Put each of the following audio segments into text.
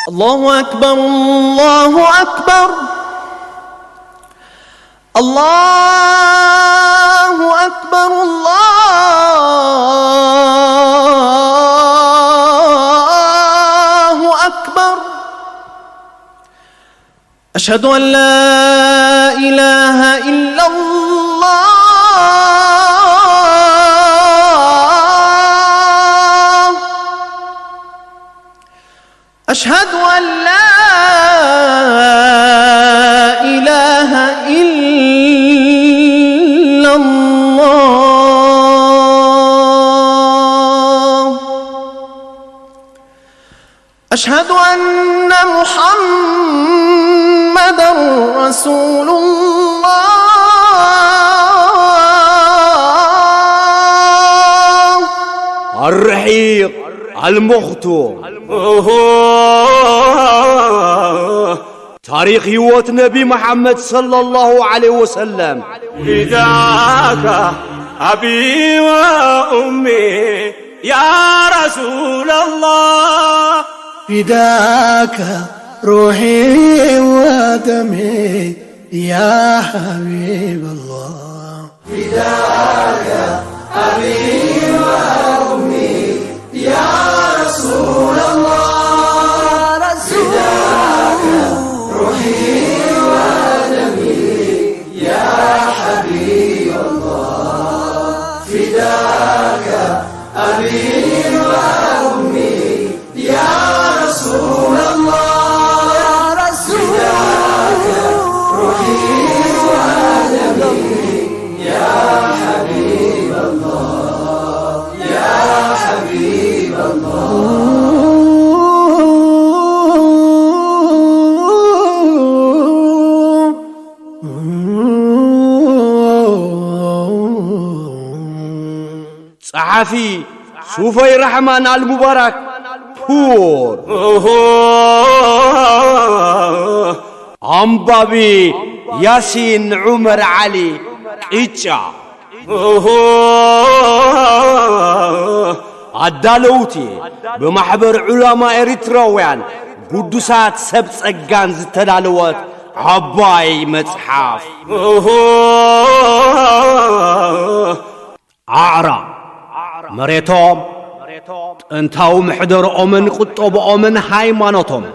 الله أكبر، الله أكبر، الله أكبر، الله أكبر. أشهد أن لا إله إلا الله. أشهد أن لا إله إلا الله. أشهد أن محمدا رسول الله. الرحيق المختوم. ታሪኽ ህይወት ነቢ መሓመድ ሰለላሁ ዐለይሂ ወሰለም። فداك أبي وأمي يا رسول الله. فداك روحي ودمي يا حبيب الله. فداك أبي وأمي يا رسول الله. فداك روحي ودمي يا حبيب الله. فداك أبي وأمي يا رسول الله. يا رسول الله. روحي ودمي يا حبيب الله، يا حبيب الله. ጸሓፊ ሱፈይ ራሕማን ኣልሙባራክ ፑር። ኣንባቢ ያሲን ዑመር ዓሊ ቅጫ። ኣዳለውቲ ብማሕበር ዑላማ ኤሪትራውያን ግዱሳት ሰብ ጸጋን ዝተዳለወት ዓባይ መጽሓፍ። ኣዕራብ፣ መሬቶም፣ ጥንታዊ ምሕደርኦምን ቁጠብኦምን ሃይማኖቶም።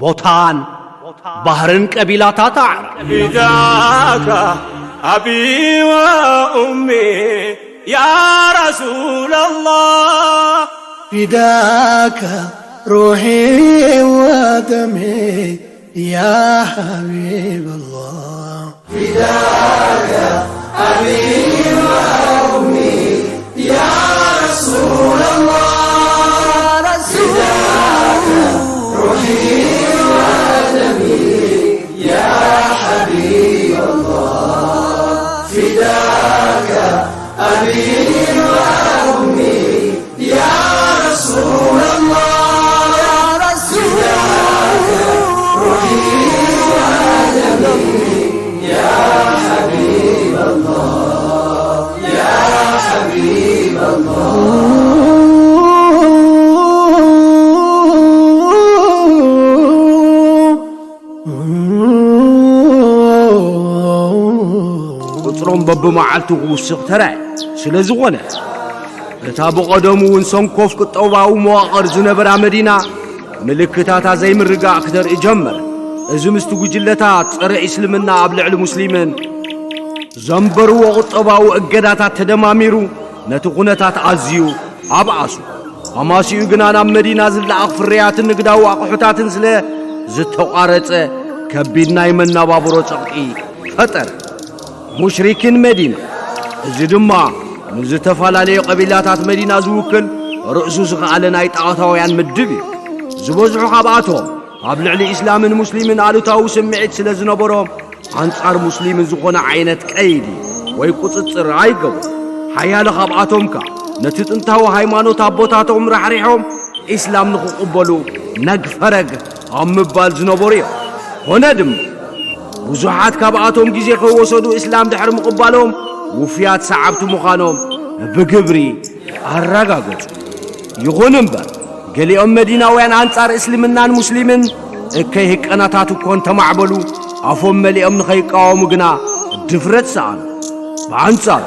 ቦታን ባህርን ቀቢላታት ኣዕራብ። فداك أبي وأمي يا رسول الله. فداك روحي ودمي يا حبيب الله. فداك أبي وأمي يا رسول الله. فداك روحي ودمي يا حبيب الله. فداك أبي وأمي يا رسول الله. يا رسول الله. روحي ودمي يا حبيب الله، يا حبيب الله. ቁጽሮም በብመዓልቱ ክውስኽ ተራእየ። ስለ ዝኾነ፣ እታ ብቐደሙ እውን ሰንኮፍ ቁጠባዊ መዋቕር ዝነበራ መዲና፣ ምልክታታ ዘይምርጋእ ክተርኢ ጀመረ። እዚ ምስቲ ጉጅለታት ጸረ እስልምና ኣብ ልዕሊ ሙስሊምን ዘንበርዎ ቁጠባዊ እገዳታት ተደማሚሩ፣ ነቲ ኩነታት ኣዝዩ ኣብኣሱ። ኣማሲኡ ግና ናብ መዲና ዝለኣኽ ፍርያትን ንግዳዊ ኣቑሑታትን ስለ ዝተቋረጸ፣ ከቢድ ናይ መነባብሮ ጸቕጢ ፈጠረ። ሙሽሪኪን መዲና፣ እዚ ድማ ንዝተፈላለዩ ቀቢላታት መዲና ዝውክል ርእሱ ዝኸኣለ ናይ ጣዖታውያን ምድብ እዩ። ዝበዝሑ ካብኣቶም ኣብ ልዕሊ ኢስላምን ሙስሊምን ኣሉታዊ ስምዒት ስለ ዝነበሮም፣ ኣንጻር ሙስሊምን ዝኾነ ዓይነት ቀይዲ ወይ ቁጽጽር ኣይገብሩ። ሓያለ ካብኣቶም ከኣ ነቲ ጥንታዊ ሃይማኖት ኣቦታቶም ራሕሪሖም ኢስላም ንኽቕበሉ ነግ ፈረግ ኣብ ምባል ዝነበሩ እዮም። ኮነ ድማ ብዙሓት ካብኣቶም ግዜ ከይወሰዱ እስላም ድሕሪ ምቕባሎም ውፍያት ሰዓብቲ ምዃኖም ብግብሪ ኣረጋገጹ። ይኹን እምበር፣ ገሊኦም መዲናውያን ኣንጻር እስልምናን ሙስሊምን እከይ ህቀናታት እኮ እንተማዕበሉ፣ ኣፎም መሊኦም ንኸይቃወሙ ግና ድፍረት ሰኣኑ። ብኣንጻሩ፣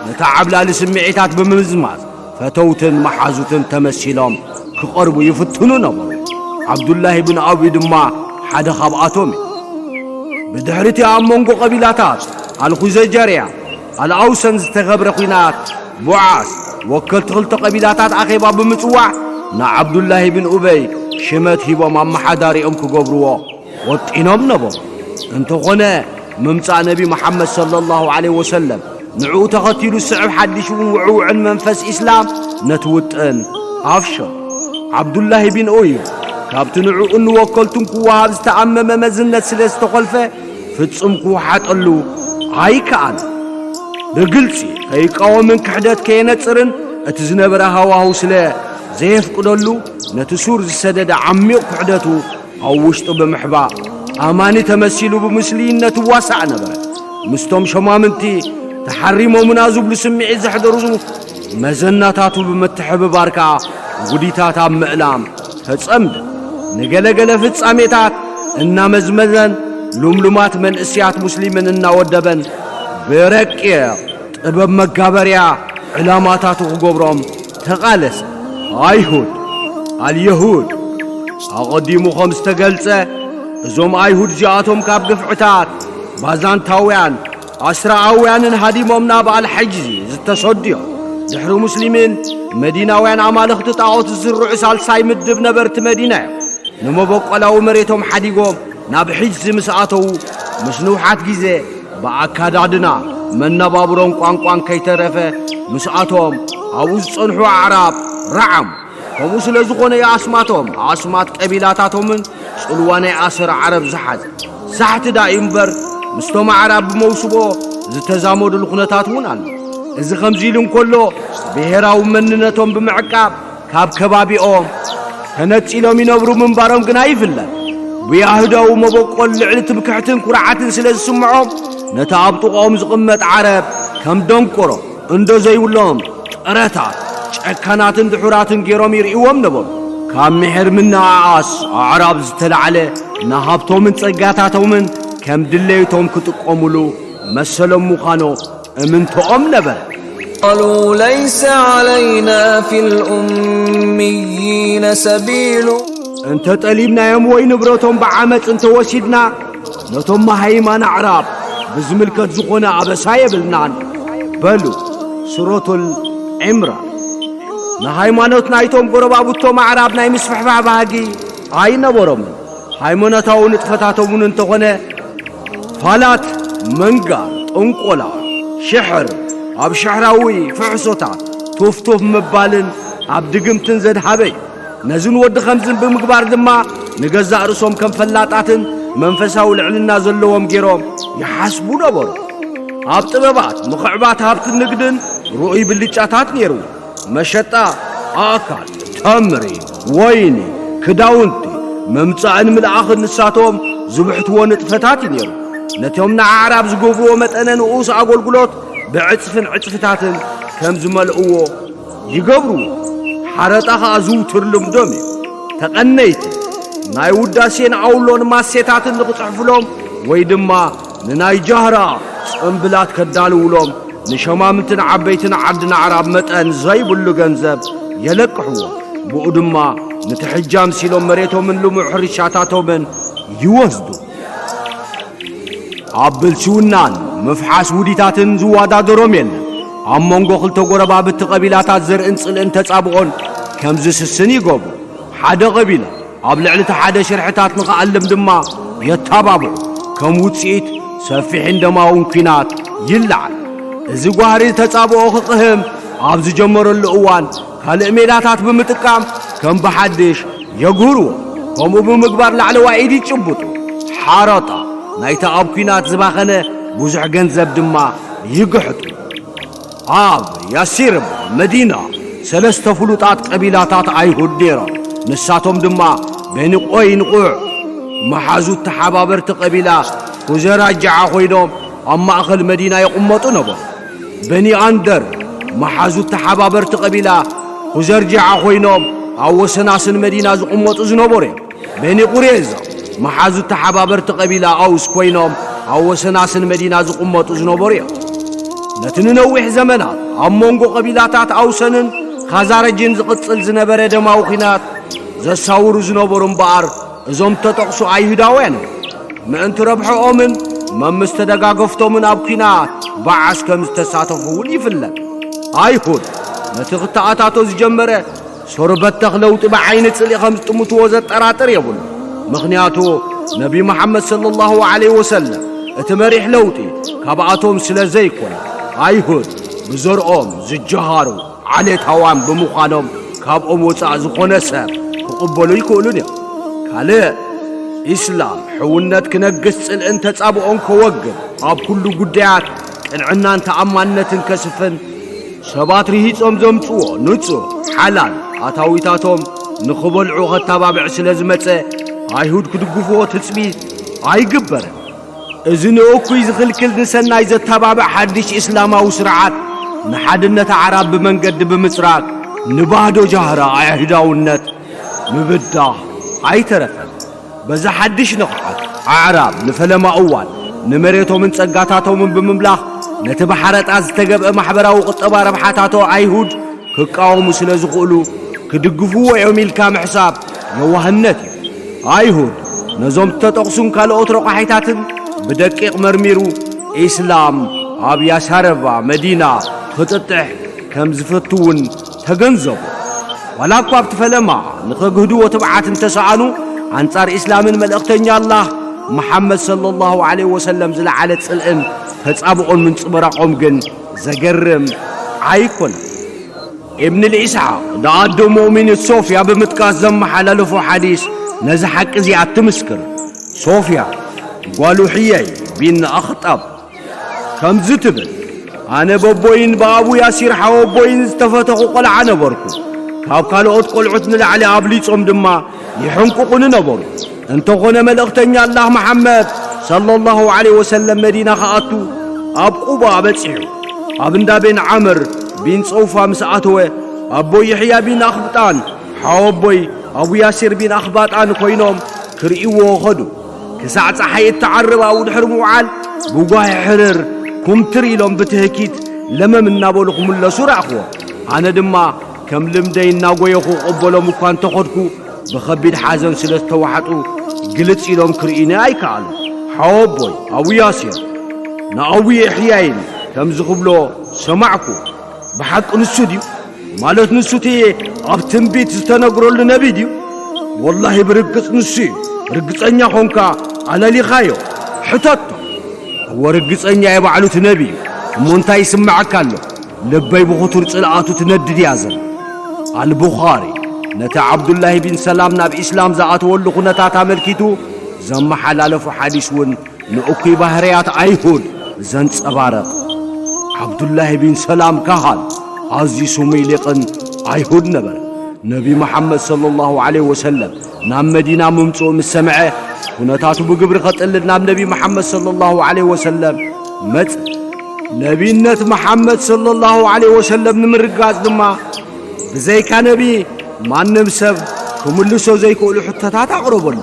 ነታ ዓብላሊ ስምዒታት ብምምዝማዝ፣ ፈተውትን መሓዙትን ተመሲሎም ክቐርቡ ይፍትኑ ነበሩ። ዓብዱላሂ ብን ኣቢ ድማ ሓደ ካብኣቶም እዩ። ብድሕሪቲ ኣብ መንጎ ቀቢላታት ኣልኹዘጀርያ ኣልኣውሰን ዝተገብረ ኲናት፣ ቡዓስ ወከልቲ ክልተ ቀቢላታት ኣኼባ ብምጽዋዕ፣ ንዓብዱላሂ ብን ኡበይ ሽመት ሂቦም ኣመሓዳሪኦም ክገብርዎ ወጢኖም ነበሩ። እንተኾነ፣ ምምጻእ ነቢ መሓመድ ሰለላሁ ዐለይሂ ወሰለም፣ ንዕኡ ተኸቲሉ ዝስዕብ ሓድሽን ውዕውዕን መንፈስ ኢስላም ነቲ ውጥን ኣፍሸሎ። ዓብዱላሂ ቢን ኡይ ካብቲ ንዕኡን ንወከልቱን ክወሃብ ዝተኣመመ መዝነት ስለ ዝተኾልፈ፣ ፍጹም ክወሓጠሉ ኣይከኣለን። ብግልጺ ከይቃወምን ክሕደት ከየነጽርን እቲ ዝነበረ ሃዋሁ ስለ ዘየፍቅደሉ፣ ነቲ ሱር ዝሰደደ ዓሚቕ ክሕደቱ ኣብ ውሽጡ ብምሕባእ፣ ኣማኒ ተመሲሉ ብምስልይነት ይዋሳእ ነበረ። ምስቶም ሸማምንቲ ተሓሪሞምና ዝብሉ ስምዒት ዘሕደሩ መዘናታቱ ብምትሕብባር ከኣ፣ ውዲታት ኣብ ምእላም ተጸምደ። ንገለገለ ፍጻሜታት እናመዝመዘን፣ ሉምሉማት መንእስያት ሙስሊምን እናወደበን፣ ብረቂቕ ጥበብ መጋበርያ ዕላማታቱ ክገብሮም ተቓለሰ። ኣይሁድ፣ ኣልየሁድ፣ ኣቐዲሙ ከም ዝተገልጸ፣ እዞም ኣይሁድ እዚኣቶም ካብ ግፍዕታት ባዛንታውያን፣ ኣስራኣውያንን ሃዲሞም ናብ ኣልሐጅዚ ዝተሰዱ እዮም። ድሕሪ ሙስሊምን መዲናውያን ኣማልኽቲ ጣዖት ዝዝርዑ ሳልሳይ ምድብ ነበርቲ መዲና እዮም። ንመበቆላዊ መሬቶም ሓዲጎም ናብ ሒጅዚ ምስ ኣተዉ፣ ምስ ንውሓት ግዜ ብኣካዳድና፣ መነባብሮን ቋንቋን ከይተረፈ ምስኣቶም ኣብኡ ዝጸንሑ ኣዕራብ ረዓሙ። ከምኡ ስለ ዝኾነ እዩ ኣስማቶም ኣስማት ቀቢላታቶምን ጽልዋ ናይ ኣሰር ዓረብ ዝሓዘ። ሳሕቲ ዳእዩ እምበር፣ ምስቶም ኣዕራብ ብመውስቦ ዝተዛመዱሉ ኩነታት እውን ኣሎ። እዚ ከምዚ ኢሉ እንከሎ፣ ብሄራዊ መንነቶም ብምዕቃብ፣ ካብ ከባቢኦም ተነጺሎም ይነብሩ ምንባሮም ግና ይፍለጥ። ብያሁዳዊ መበቆል ልዕሊ ትምክሕትን ኩርዓትን ስለ ዝስምዖም፣ ነቲ ኣብ ጥቕኦም ዝቕመጥ ዓረብ ከም ደንቆሮ እንዶ ዘይብሎም ጥረታት፣ ጨካናትን ድሑራትን ገይሮም ይርእይዎም ነበሩ። ካብ ምሒር ምንኣኣስ ኣዕራብ ዝተላዕለ ንሃብቶምን ጸጋታቶምን ከም ድሌቶም ክጥቀሙሉ መሰሎም ምዃኑ እምንቶኦም ነበረ። قالوا ليس علينا في الأميين سبيل. እንተ ጠሊብናዮም ወይ ንብረቶም ብዓመጽ እንተ ወሲድና፣ ነቶም መሃይማን ኣዕራብ ብዝምልከት ዝኾነ ኣበሳ የብልናን በሉ። ሱረቱል ዒምራን። ንሃይማኖት ናይቶም ጎረባብቶም ኣዕራብ ናይ ምስፍሕፋሕ ባህጊ ኣይነበሮምን። ሃይማኖታዊ ንጥፈታቶም እውን እንተኾነ፣ ፋላት፣ መንጋር፣ ጥንቆላ፣ ሽሕር፣ ኣብ ሽሕራዊ ፍሕሶታት ቱፍቱፍ ምባልን ኣብ ድግምትን ዘድሃበ እዩ። ነዝን ወዲ ኸምዝን ብምግባር ድማ ንገዛእ ርእሶም ከም ፈላጣትን መንፈሳዊ ልዕልና ዘለዎም ገይሮም ይሓስቡ ነበሩ። ኣብ ጥበባት ምኽዕባት ሃብትን ንግድን ርኡይ ብልጫታት ነይርዎ። መሸጣ ኣእካል፣ ተምሪ፣ ወይኒ፣ ክዳውንቲ፣ ምምጻእን ምልኣኽን ንሳቶም ዝብሕትዎ ንጥፈታት እዩ ነይሩ። ነቶም ንኣዕራብ ዝገብርዎ መጠነ ንኡስ ኣገልግሎት ብዕጽፍን ዕጽፍታትን ከም ዝመልእዎ ይገብርዎ። ሓረጣ ኸኣ ዝውቱር ልምዶም እዩ። ተቐነይቲ ናይ ውዳሴን ኣውሎን ማሴታትን ንኽጽሕፉሎም ወይ ድማ ንናይ ጃህራ ጽምብላት ከዳልውሎም ንሸማምንትን ዓበይትን ዓድን ኣዕራብ መጠን ዘይብሉ ገንዘብ የለቅሕዎ። ብኡ ድማ ነቲ ሕጃ ኣምሲሎም መሬቶምን ልሙዕ ሕርሻታቶምን ይወስዱ። ኣብ ብልሽውናን ምፍሓስ ውዲታትን ዝወዳደሮም የለን። ኣብ መንጎ ክልተ ጎረባብቲ ቀቢላታት ዘርእን ጽልእን ተጻብኦን ከም ዝስስን ይገብሩ። ሓደ ቀቢላ ኣብ ልዕሊ እቲ ሓደ ሽርሕታት ንኽኣልም ድማ የተባብዑ። ከም ውጽኢት ሰፊሕን ደማውን ኲናት ይለዓል። እዚ ጓህሪ ተጻብኦ ክቕህም ኣብ ዝጀመረሉ እዋን ካልእ ሜላታት ብምጥቃም ከም ብሓድሽ የጉህርዎ። ከምኡ ብምግባር ላዕለዋይ ኢድ ይጭብጡ። ሓረጣ ናይቲ ኣብ ኲናት ዝባኸነ ብዙሕ ገንዘብ ድማ ይግሕጡ። ኣብ ያሲርብ መዲና ሰለስተ ፍሉጣት ቀቢላታት ኣይሁድ ነይሮም። ንሳቶም ድማ በኒ ቆይንቑዕ፣ መሓዙት ተሓባበርቲ ቀቢላ ኹዘራጅዓ ኮይኖም ኣብ ማእኸል መዲና ይቕመጡ ነበሩ። በኒ ኣንደር፣ መሓዙት ተሓባበርቲ ቀቢላ ኹዘርጅዓ ኮይኖም ኣብ ወሰናስን መዲና ዝቕመጡ ዝነበሩ እዮም። በኒ ቁሬዛ፣ መሓዙት ተሓባበርቲ ቀቢላ ኣውስ ኮይኖም ኣብ ወሰናስን መዲና ዝቕመጡ ዝነበሩ እዮም። ነቲ ንነዊሕ ዘመናት ኣብ መንጎ ቀቢላታት ኣውሰንን ኻዛረጅን ዝቕጽል ዝነበረ ደማዊ ኲናት ዘሳውሩ ዝነበሩ እምበኣር፣ እዞም እተጠቕሱ ኣይሁዳውያን እዮም። ምእንቲ ረብሐኦምን መምስ ተደጋገፍቶምን ኣብ ኲናት ባዓስ ከም ዝተሳተፉ እውን ይፍለጥ። ኣይሁድ ነቲ ክተኣታቶ ዝጀመረ ሶር በተኽ ለውጢ ብዓይኒ ጽልኢ ከም ዝጥምትዎ ዘጠራጥር የብሉ። ምኽንያቱ ነቢ መሓመድ ሰለላሁ ዐለይሂ ወሰለም እቲ መሪሕ ለውጢ ካብኣቶም ስለ ዘይኮነ፣ ኣይሁድ ብዘርኦም ዝጀሃሩ ዓሌታውያን ብምዃኖም ካብኦም ወጻእ ዝኾነ ሰብ ክቕበሉ ይክእሉን እዮም። ካልእ፣ ኢስላም ሕውነት ክነግስ ጽልእን ተጻብኦን ከወግድ ኣብ ኩሉ ጉዳያት ቅንዕናን ተኣማንነትን ከስፍን ሰባት ርሂጾም ዘምጽዎ ንጹህ ሓላል ኣታዊታቶም ንኽበልዑ ኸተባብዕ ስለ ዝመጸ ኣይሁድ ክድግፍዎ ትጽቢት ኣይግበርን። እዚ ንእኩይ ዝኽልክል ንሰናይ ዘተባብዕ ሓድሽ እስላማዊ ስርዓት ንሓድነት ኣዕራብ ብመንገዲ ብምጽራግ ንባዶ ጃህራ ኣይሁዳውነት ምብዳህ ኣይተረፈን። በዚ ሓድሽ ንቕሓት ኣዕራብ ንፈለማ እዋን ንመሬቶምን ጸጋታቶምን ብምምላኽ ነቲ ብሓረጣ ዝተገብአ ማሕበራዊ ቁጠባ ረብሓታቶ ኣይሁድ ክቃወሙ ስለ ዝኽእሉ ክድግፍዎ እዮም ኢልካ ምሕሳብ የዋህነት እዩ። ኣይሁድ ነዞም እተጠቕሱን ካልኦት ረቋሒታትን ብደቂቕ መርሚሩ ኢስላም ኣብ ያሳረባ መዲና ክጥጥሕ ከም ዝፈቱ እውን ተገንዘቡ። ዋላ እኳ ኣብቲ ፈለማ ንኸግህድዎ ትብዓት እንተሰኣኑ ኣንጻር ኢስላምን መልእኽተኛ ኣላህ መሓመድ ሰለላሁ ዐለይሂ ወሰለም ዝለዓለ ጽልእን ተጻብኦን ምንጽብራቖም ግን ዘገርም ኣይኮነን። ኢብን ልኢስሓቅ ደኣዶ ሙእሚን ሶፍያ ብምጥቃስ ዘመሓላለፎ ሓዲስ ነዚ ሓቂ እዚ ኣትምስክር። ሶፍያ ጓሉ ሕየይ ቢን ኣኽጣብ ከምዚ ትብል፣ ኣነ በቦይን ብኣቡ ያሲር ሓወቦይን ዝተፈተኹ ቆልዓ ነበርኩ። ካብ ካልኦት ቆልዑት ንላዕሊ ኣብሊጾም ድማ ይሕንቁቑኒ ነበሩ። እንተኾነ መልእኽተኛ ኣላህ መሓመድ ሰለላሁ ዐለይሂ ወሰለም መዲና ክኣቱ ኣብ ቁባ በጺሑ። ኣብ እንዳ ቤን ዓምር ቢን ጸውፋ ምስ ኣተወ፣ ኣቦይ ይሕያ ቢን ኣኽብጣን ሓወቦይ ኣቡ ያሲር ቢን ኣኽባጣን ኮይኖም ክርእይዎ ኸዱ። ክሳዕ ጸሓይ እትዓርብ ኣብኡ ድሕሪ ምውዓል ብጓሂ ሕርር ኩምትር ኢሎም ብትህኪት ለመም እናበሉ ክምለሱ ረኣኽዎም። ኣነ ድማ ከም ልምደይ እናጎየኹ እቕበሎም እኳ እንተኸድኩ ብኸቢድ ሓዘን ስለ ዝተዋሕጡ ግልጽ ኢሎም ክርእዩኒ ኣይከኣሉን። ሓወቦይ ኣቡ ያሲር ንኣቡ የሕያይን ከምዚ ክብሎ ሰማዕኩ። ብሓቂ ንሱ ድዩ? ማለት ንሱ እቲ ኣብ ትንቢት ዝተነግረሉ ነቢ ድዩ? ወላሂ ብርግጽ ንሱ እዩ። ርግጸኛ ኾንካ ኣለሊኻዮ። ሕተቶ። እወ ርግጸኛ እየ ባዕሉ እቲ ነቢ እዩ። እሞ እንታይ ይስምዓካ ኣሎ? ልበይ ብኽቱር ጽልኣቱ ትነድድ እያ ዘላ። ኣልቡኻሪ ነቲ ዓብዱላሂ ቢን ሰላም ናብ ኢስላም ዝኣተወሉ ኩነታት ኣመልኪቱ ዘመሓላለፎ ሓዲስ እውን ንእኩይ ባህርያት ኣይሁድ ዘንጸባርቕ። ዓብዱላሂ ቢን ሰላም ካሃል ኣዝዩ ስሙይ ሊቕን ኣይሁድ ነበረ። ነቢ መሓመድ ሰለላሁ ዐለይሂ ወሰለም ናብ መዲና ምምጽኡ ምስ ሰምዐ፣ ኩነታቱ ብግብሪ ከጥልል ናብ ነቢ መሓመድ ሰለላሁ ዐለይሂ ወሰለም መጸ። ነቢነት መሓመድ ሰለላሁ ዐለይሂ ወሰለም ንምርጋጽ ድማ ብዘይካ ነቢ ማንም ሰብ ክምልሶ ዘይክእሉ ሕቶታት ኣቕረበሉ።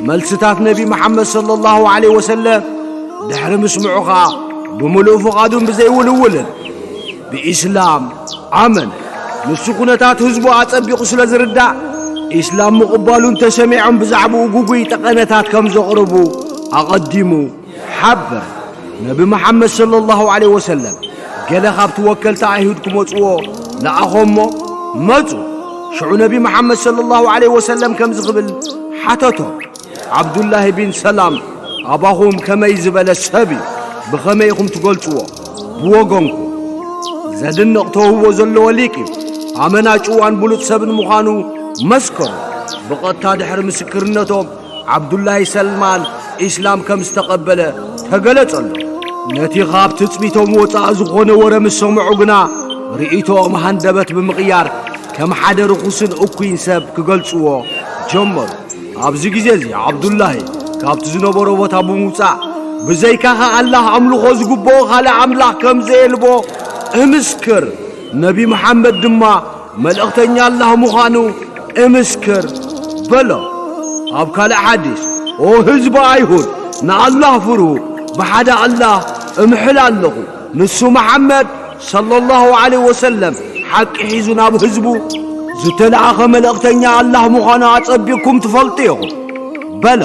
መልስታት ነቢ መሓመድ ሰለላሁ ዐለይሂ ወሰለም ድሕሪ ምስምዑ ኸኣ ብምሉእ ፍቓዱን ብዘይውልውልን ብኢስላም ኣመነ። ንሱ ኩነታት ህዝቡ ኣጸቢቑ ስለ ዝርዳእ ኢስላም ምቕባሉ እንተሰሚዖም ብዛዕባኡ ግጉይ ጠቐነታት ከም ዘቕርቡ ኣቐዲሙ ሓበረ። ነቢ መሓመድ ሰለላሁ ዐለይሂ ወሰለም ገለ ካብቲ ወከልቲ ኣይሁድ ክመጽዎ ለኣኾ እሞ መጹ። ሽዑ ነቢ መሓመድ ሰለላሁ ዐለይሂ ወሰለም ከምዚ ክብል ሓተቶም፣ ዓብዱላሂ ቢን ሰላም ኣባኹም ከመይ ዝበለ ሰብ እዩ? ብኸመይ ኢኹም ትገልጽዎ? ብወገንኩም። ዘድንቕ ተውህቦ ዘለዎ ሊቅ እዩ። ኣመና ጭዋን ብሉጽ ሰብን ምዃኑ መስከሩ። ብቐጥታ ድሕሪ ምስክርነቶም፣ ዓብዱላሂ ሰልማን ኢስላም ከም ዝተቐበለ ተገለጸሉ። ነቲ ካብ ትጽቢቶም ወጻኢ ዝኾነ ወረ ምስ ሰምዑ ግና፣ ርእይቶኦም ሃንደበት ብምቕያር፣ ከም ሓደ ርኹስን እኩይን ሰብ ክገልጽዎ ጀመሩ። ኣብዚ ግዜ እዚ ዓብዱላሂ ካብቲ ዝነበሮ ቦታ ብምውጻእ፣ ብዘይካኻ ኣላህ ኣምልኾ ዝግብኦ ካልእ ኣምላኽ ከም ዘየልቦ እምስክር፣ ነቢ መሓመድ ድማ መልእኽተኛ ኣላህ ምዃኑ እምስክር በሎ። ኣብ ካልእ ሓዲስ፣ ኦ ህዝቢ ኣይሁድ፣ ንኣላህ ፍርሁ፣ ብሓደ ኣላህ እምሕል ኣለኹ፣ ንሱ መሓመድ ሰለላሁ ዐለይሂ ወሰለም ሓቂ ሒዙ ናብ ህዝቡ ዝተለኣኸ መልእኽተኛ ኣላህ ምዃኑ ኣጸቢቕኩም ትፈልጡ ኢኹም በሎ።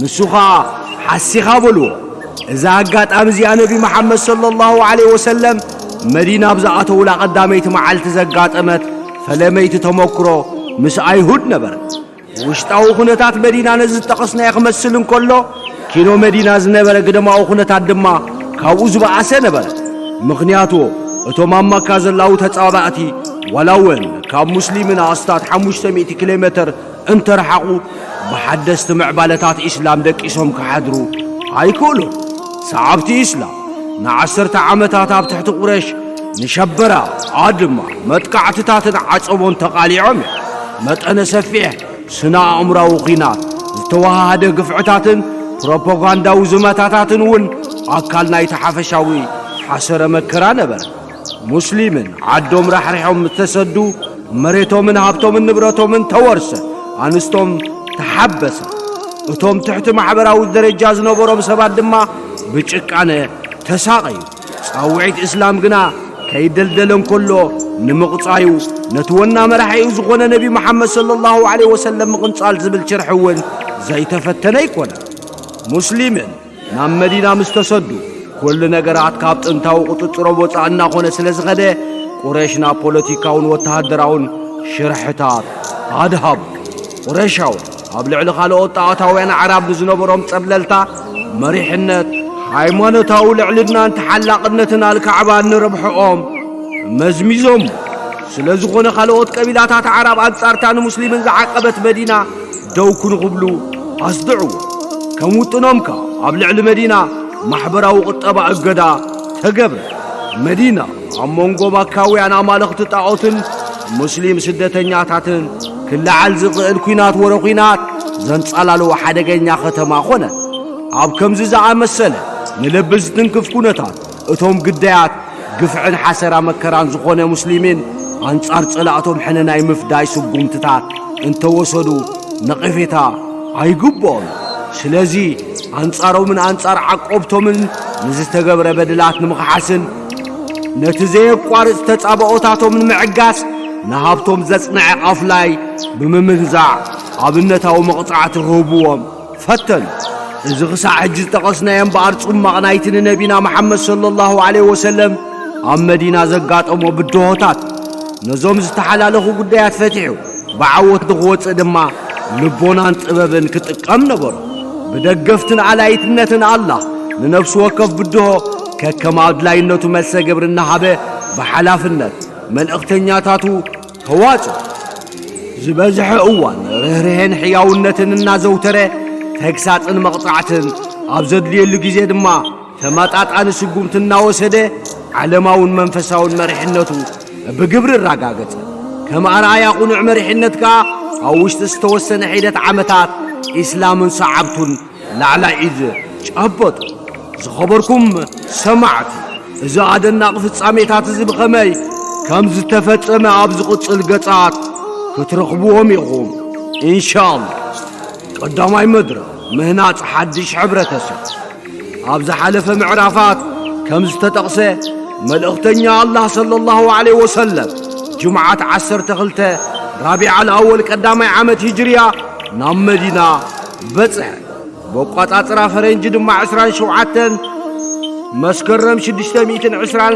ንሱ ኸኣ ሓሲኻ በልዎ። እዛ ኣጋጣሚ እዚኣ ነቢ መሓመድ ሰለላሁ ዐለይሂ ወሰለም መዲና ኣብ ዝኣተውላ ቀዳመይቲ መዓልቲ ዘጋጠመት ፈለመይቲ ተመክሮ ምስ ኣይሁድ ነበረት። ውሽጣዊ ኩነታት መዲና ነዚ ዝጠቐስናዮ ክመስል እንከሎ፣ ኪኖ መዲና ዝነበረ ግደማዊ ኩነታት ድማ ካብኡ ዝበኣሰ ነበረ። ምኽንያቱ፣ እቶም ኣብ መካ ዘላዉ ተጻባእቲ፣ ዋላ እውን ካብ ሙስሊምን ኣስታት ሓሙሽተ ሚእቲ ኪሎ ሜተር እንተረሓቑ፣ ብሓደስቲ ምዕባለታት ኢስላም ደቂሶም ክሓድሩ ኣይክእሉን። ሰዓብቲ ኢስላም ንዓሰርተ ዓመታት ኣብ ትሕቲ ቁረሽ ንሸበራ፣ ኣድማ፣ መጥቃዕትታትን ዓጸቦን ተቓሊዖም እዮም። መጠነ ሰፊሕ ስነ ኣእምራዊ ኲናት፣ ዝተወሃሃደ ግፍዕታትን ፕሮፓጋንዳዊ ዝመታታትን እውን ኣካል ናይቲ ሓፈሻዊ ሓሰረ መከራ ነበረ። ሙስሊምን ዓዶም ራሕሪሖም ምስ ተሰዱ፣ መሬቶምን ሃብቶምን ንብረቶምን ተወርሰ፣ ኣንስቶም ተሓበሳ። እቶም ትሕቲ ማሕበራዊ ደረጃ ዝነበሮም ሰባት ድማ ብጭቃነ ተሳቐዩ። ጻውዒት እስላም ግና ከይደልደለ እንከሎ፣ ንምቕጻዩ፣ ነቲ ወና መራሒኡ ዝኾነ ነቢ መሓመድ ሰለላሁ ዐለይሂ ወሰለም ምቕንጻል ዝብል ጭርሒ እውን ዘይተፈተነ ኣይኮነን። ሙስሊምን ናብ መዲና ምስ ተሰዱ፣ ኩሉ ነገራት ካብ ጥንታዊ ቁጽጽሮም ወጻኢ እናኾነ ስለ ዝኸደ፣ ቁረሽ ናብ ፖለቲካውን ወተሃደራውን ሽርሕታት ኣድሃቡ። ቁረሻውያን ኣብ ልዕሊ ካልኦት ጣዖታውያን ኣዕራብ ንዝነበሮም ጸብለልታ፣ መሪሕነት፣ ሃይማኖታዊ ልዕልናን ተሓላቕነትን ኣልካዕባን ንረብሕኦም መዝሚዞም። ስለ ዝኾነ፣ ካልኦት ቀቢላታት ኣዕራብ ኣንጻርታ ንሙስሊምን ዝዓቀበት መዲና ደው ክንክብሉ ኣስድዕዎ። ከም ውጥኖም ከኣ ኣብ ልዕሊ መዲና ማሕበራዊ ቁጠባ እገዳ ተገብረ። መዲና ኣብ መንጎ ማካውያን ኣማለኽቲ ጣዖትን ሙስሊም ስደተኛታትን ክለዓል ዝኽእል ኲናት ወረ ኲናት ዘንጸላልዎ ሓደገኛ ከተማ ኾነ። ኣብ ከምዚ ዝኣመሰለ ንልቢ ዝትንክፍ ኩነታት፣ እቶም ግዳያት ግፍዕን ሓሰራ መከራን ዝኾነ ሙስሊሚን ኣንጻር ጸላእቶም ሕነ ናይ ምፍዳይ ስጉምትታት እንተወሰዱ ነቐፌታ ኣይግብኦም። ስለዚ ኣንጻሮምን ኣንጻር ዓቆብቶምን ንዝተገብረ በደላት ንምኽሓስን ነቲ ዘየቋርጽ ተጻብኦታቶም ንምዕጋስ ንሃብቶም ዘጽንዐ ቃፍላይ ብምምንዛዕ ኣብነታዊ መቕጻዕቲ ክህብዎም ፈተኑ። እዚ ክሳዕ ሕጂ ዝጠቐስናዮ እምበኣር ጽማቕ ናይቲ ንነቢና መሓመድ ሰለላሁ ዐለይሂ ወሰለም ኣብ መዲና ዘጋጠሞ ብድሆታት ነዞም ዝተሓላለኹ ጉዳያት ፈቲሑ ብዓወት ንኽወጽእ ድማ ልቦናን ጥበብን ክጥቀም ነበሮ። ብደገፍትን ኣላይትነትን ኣላህ ንነፍሲ ወከፍ ብድሆ ከከም ኣድላይነቱ መልሰ ግብሪ እናሃበ ብሓላፍነት መልእኽተኛታቱ ተዋጽኦ። ዝበዝሐ እዋን ርህርሄን ሕያውነትን እናዘውተረ፣ ተግሳጽን መቕጻዕትን ኣብ ዘድልየሉ ግዜ ድማ ተመጣጣኒ ስጉምቲ እናወሰደ፣ ዓለማውን መንፈሳውን መሪሕነቱ ብግብሪ ኣረጋገጸ። ከም ኣርኣያ ቅኑዕ መሪሕነት ከኣ፣ ኣብ ውሽጢ ዝተወሰነ ሒደት ዓመታት፣ ኢስላምን ሰዓብቱን ላዕላይ ኢድ ጨበጡ። ዝኸበርኩም ሰማዕቲ፣ እዚ ኣደናቒ ፍጻሜታት እዚ ብኸመይ ከም ዝተፈጸመ ኣብ ዝቕጽል ገጻት ክትረኽብዎም ኢኹም። ኢንሻኣላህ። ቀዳማይ መድረኽ፣ ምህናጽ ሓድሽ ሕብረተሰብ። ኣብ ዝሓለፈ ምዕራፋት ከም ዝተጠቕሰ፣ መልእኽተኛ ኣላህ ሰለላሁ ዐለይሂ ወሰለም፣ ጅምዓት ዓሰርተ ክልተ ራቢዓል ኣወል ቀዳማይ ዓመት ሂጅርያ ናብ መዲና በጽሐ። ብኣቋጻጽራ ፈረንጂ ድማ ዕስራን ሸውዓተን መስከረም ሽዱሽተ ሚእትን ዕስራን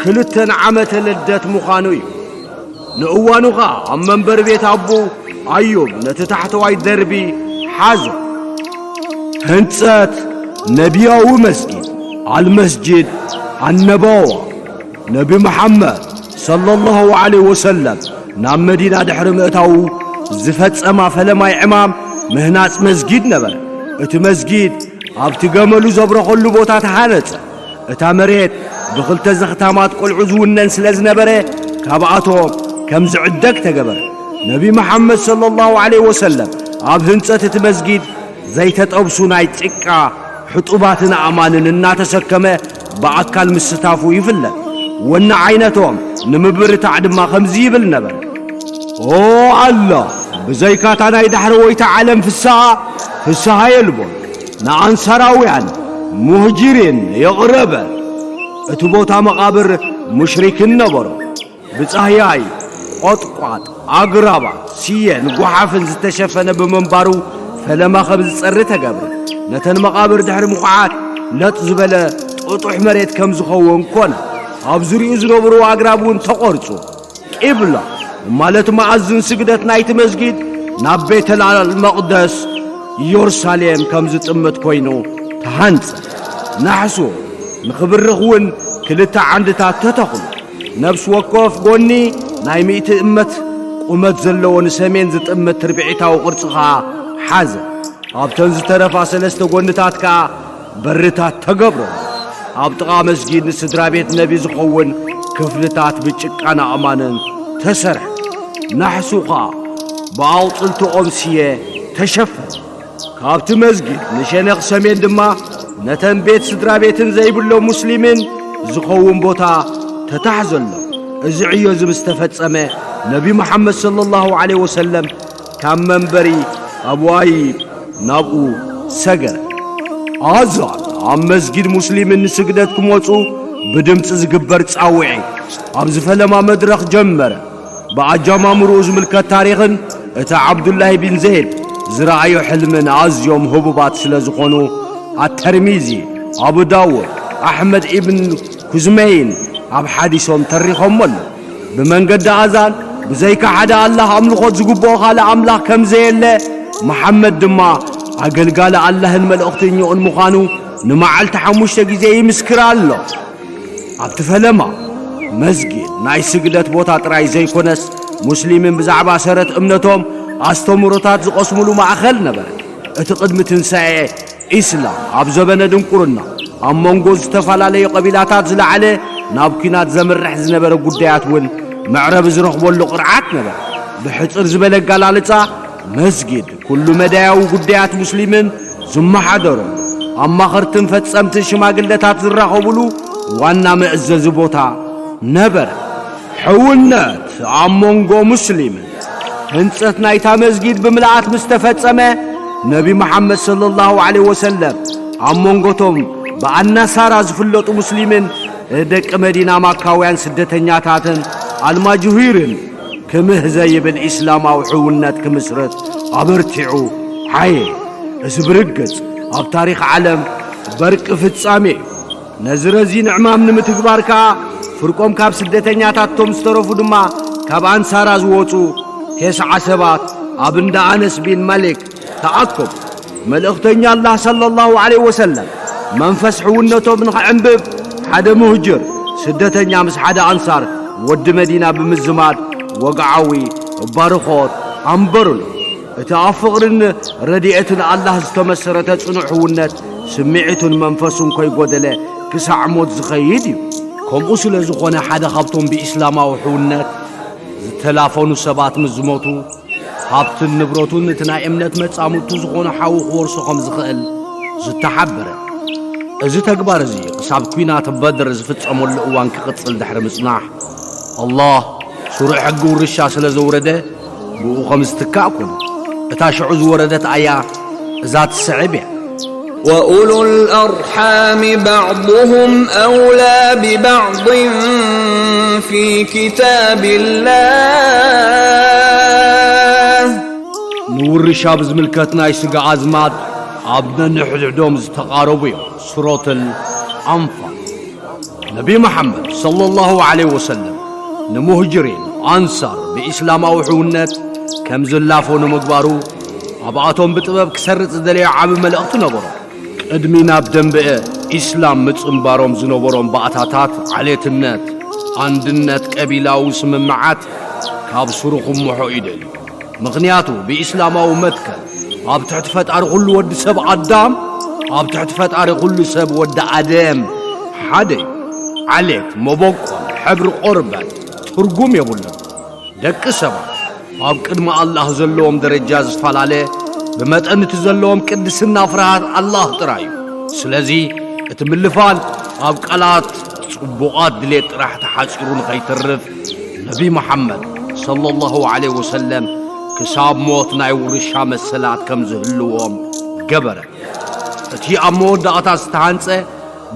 ክልተን ዓመተ ልደት ምዃኑ እዩ። ንእዋኑ ኸኣ ኣብ መንበሪ ቤት ኣቦኡ ኣዩብ ነቲ ታሕተዋይ ደርቢ ሓዞ። ህንጸት ነቢያዊ መስጊድ፣ ኣልመስጂድ ኣነበዋ። ነቢ መሓመድ ሰለላሁ ዐለይሂ ወሰለም ናብ መዲና ድሕሪ ምእታዉ ዝፈጸማ ፈለማይ ዕማም ምህናጽ መስጊድ ነበረ። እቲ መስጊድ ኣብቲ ገመሉ ዘብረኸሉ ቦታ ተሃነጸ። እታ መሬት ብኽልተ ዘኽታማት ቆልዑ ዝውነን ስለ ዝነበረ፣ ካብኣቶም ከም ዝዕደግ ተገበረ። ነቢ መሓመድ ሰለላሁ ዐለይሂ ወሰለም ኣብ ህንጸት እቲ መስጊድ ዘይተጠብሱ ናይ ጭቃ ሕጡባትን ኣእማንን እናተሰከመ ብኣካል ምስታፉ ይፍለጥ። ወኒ ዓይነቶም ንምብርታዕ ድማ ከምዚ ይብል ነበረ። ኦ ኣላህ፣ ብዘይካታ ናይ ዳሕረወይቲ ዓለም ፍስሃ፣ ፍስሃ የልቦን። ንኣንሳራውያን ሙህጅሪን የቕረበ። እቲ ቦታ መቓብር ሙሽሪክን ነበሮ። ብጻህያይ፣ ቆጥቋጥ፣ ኣግራባት፣ ስየን ጓሓፍን ዝተሸፈነ ብምንባሩ ፈለማ ከም ዝጸሪ ተገብረ። ነተን መቓብር ድሕሪ ምኹዓት ለጥ ዝበለ ጥጡሕ መሬት ከም ዝኸውን ኮነ። ኣብ ዙሪኡ ዝነበሩ ኣግራብ እውን ተቖርጹ። ቂብላ ማለት መኣዝን ስግደት ናይቲ መስጊድ ናብ ቤተል መቕደስ ኢየሩሳሌም ከም ዝጥምት ኮይኑ ተሃንጸ። ናሕሱ ንኽብርኽ እውን ክልተ ዓንድታት ተተኽሉ። ነፍሲ ወከፍ ጎኒ ናይ ሚእቲ እመት ቁመት ዘለዎ ንሰሜን ዝጥምት ትርብዒታዊ ቅርጺ ኸኣ ሓዘ። ኣብተን ዝተረፋ ሰለስተ ጎንታት ከኣ በርታት ተገብረሉ። ኣብ ጥቓ መስጊድ ንስድራ ቤት ነቢ ዝኸውን ክፍልታት ብጭቃን ኣእማንን ተሰርሐ። ናሕሱ ኸኣ ብኣቑጽልቲ ኦም ስየ ተሸፈነ። ካብቲ መስጊድ ንሸነኽ ሰሜን ድማ ነተን ቤት ስድራ ቤትን ዘይብሎም ሙስሊምን ዝኸውን ቦታ ተታሕዘሎም። እዚ ዕዮ እዚ ምስ ተፈጸመ፣ ነቢ መሓመድ ሰለላሁ ዐለይሂ ወሰለም ካብ መንበሪ ኣቡ ኣዩብ ናብኡ ሰገረ። ኣዛን ኣብ መስጊድ ሙስሊምን ንስግደት ክመጹ ብድምጺ ዝግበር ጻውዒት ኣብዚ ፈለማ መድረኽ ጀመረ። ብኣጀማምርኡ ዝምልከት ታሪኽን እቲ ዓብዱላሂ ቢን ዘይድ ዝረኣዮ ሕልምን ኣዝዮም ህቡባት ስለ ዝኾኑ፣ ኣተርሚዚ፣ ኣቡ ዳውድ፣ ኣሕመድ ኢብን ኩዝመይን ኣብ ሓዲሶም ተሪኾሞ ኣለዉ። ብመንገዲ ኣዛን፣ ብዘይካ ሓደ ኣላህ ኣምልኾት ዝግብኦ ካልእ ኣምላኽ ከም ዘየለ፣ መሓመድ ድማ ኣገልጋሊ ኣላህን መልእኽተኛኡን ምዃኑ ንመዓልቲ ሓሙሽተ ግዜ ይምስክር ኣሎ። ኣብቲ ፈለማ፣ መስጊድ ናይ ስግደት ቦታ ጥራይ ዘይኮነስ፣ ሙስሊምን ብዛዕባ ሰረት እምነቶም ኣስተምህሮታት ዝቐስሙሉ ማእከል ነበረ። እቲ ቅድሚ ትንሳኤ ኢስላም ኣብ ዘበነ ድንቁርና ኣብ መንጎ ዝተፈላለዩ ቀቢላታት ዝለዓለ ናብ ኲናት ዘምርሕ ዝነበረ ጉዳያት እውን መዕረቢ ዝረኽበሉ ቅርዓት ነበረ። ብሕጽር ዝበለ ኣገላልጻ፣ መስጊድ ኩሉ መዳያዊ ጉዳያት ሙስሊምን ዝመሓደረሉ፣ ኣማኸርትን ፈጸምትን ሽማግለታት ዝራኸቡሉ ዋና መእዘዚ ቦታ ነበረ። ሕውነት ኣብ መንጎ ሙስሊምን ህንጸት ናይታ መስጊድ ብምልኣት ምስ ተፈጸመ፣ ነቢ መሓመድ ሰለላሁ ዐለይሂ ወሰለም ኣብ መንጎቶም ብኣናሳራ ዝፍለጡ ሙስሊምን ደቂ መዲና ማካውያን ስደተኛታትን ኣልማጅሁይርን ክምህ ዘይብል ኢስላማዊ ሕውነት ክምስርት ኣበርቲዑ ዓየ። እዚ ብርግጽ ኣብ ታሪኽ ዓለም በርቂ ፍጻሜ እዩ። ነዚ ረዚን ዕማም ንምትግባር ከኣ፣ ፍርቆም ካብ ስደተኛታትቶም ዝተረፉ ድማ ካብ ኣንሳራ ዝወጹ ተስዓ ሰባት ኣብ እንዳ ኣነስ ቢን ማሊክ ተኣከቡ። መልእኽተኛ ኣላህ ሰለላሁ ዐለይሂ ወሰለም መንፈስ ሕውነቶም ንኽዕንብብ፣ ሓደ ሙህጅር ስደተኛ ምስ ሓደ ኣንሳር ወዲ መዲና ብምዝማድ ወግዓዊ ባርኾት ኣንበሩሉ። እቲ ኣብ ፍቕርን ረድኤትን ኣላህ ዝተመሰረተ ጽኑዕ ሕውነት፣ ስምዒቱን መንፈሱን ከይጎደለ ክሳዕ ሞት ዝኸይድ እዩ። ከምኡ ስለ ዝኾነ፣ ሓደ ካብቶም ብኢስላማዊ ሕውነት ዝተላፈኑ ሰባት ምስ ዝሞቱ፣ ሃብትን ንብረቱን እቲ ናይ እምነት መጻምድቱ ዝኾነ ሓዉ ክወርሶ ከም ዝኽእል ዝተሓበረ። እዚ ተግባር እዚ ክሳብ ኲናት በድር ዝፍጸመሉ እዋን ክቕጽል ድሕሪ ምጽናሕ፣ ኣላህ ስሩዕ ሕጊ ውርሻ ስለ ዘውረደ፣ ብኡ ከም ዝትካእ ኩኑ። እታ ሽዑ ዝወረደት ኣያ እዛ ትስዕብ እያ። وأولو الأرحام بعضهم أولى ببعض في كتاب الله. ንውርሻ ብዝምልከት ናይ ስጋ ኣዝማድ ኣብ ነንሕድሕዶም ዝተቓረቡ እዮም። ሱረቱል ኣንፋል። ነቢ መሓመድ ሰለላሁ ዐለይሂ ወሰለም ንሙህጅሪን ኣንሳር ብኢስላማዊ ሕውነት ከም ዝላፈኑ ምግባሩ ኣብኣቶም ብጥበብ ክሰርጽ ዝደለዮ ዓቢ መልእኽቲ ነበሮ። ቅድሚ ናብ ደንበ ኢስላም ምጽንባሮም ዝነበሮም ባእታታት ዓሌትነት፣ ኣንድነት ቀቢላዊ ስምምዓት ካብ ስሩ ክምሖ ይደልዩ። ምኽንያቱ ብኢስላማዊ መትከል ኣብ ትሕቲ ፈጣሪ ኩሉ ወዲ ሰብ ኣዳም፣ ኣብ ትሕቲ ፈጣሪ ኩሉ ሰብ ወዲ ኣደም ሓደ እዩ። ዓሌት፣ መበቆል፣ ሕብሪ ቆርበት ትርጉም የብሉን። ደቂ ሰባት ኣብ ቅድሚ ኣላህ ዘለዎም ደረጃ ዝፈላለ ብመጠን እቲ ዘለዎም ቅድስና ፍርሃት ኣላህ ጥራይ እዩ። ስለዚ እቲ ምልፋን ኣብ ቃላት ጽቡቓት ድሌት ጥራሕ ተሓጺሩ ንኸይተርፍ ነቢ መሓመድ ሰለላሁ ዐለይሂ ወሰለም ክሳብ ሞት ናይ ውርሻ መሰላት ከም ዝህልዎም ገበረ። እቲ ኣብ መወዳእታ ዝተሃንጸ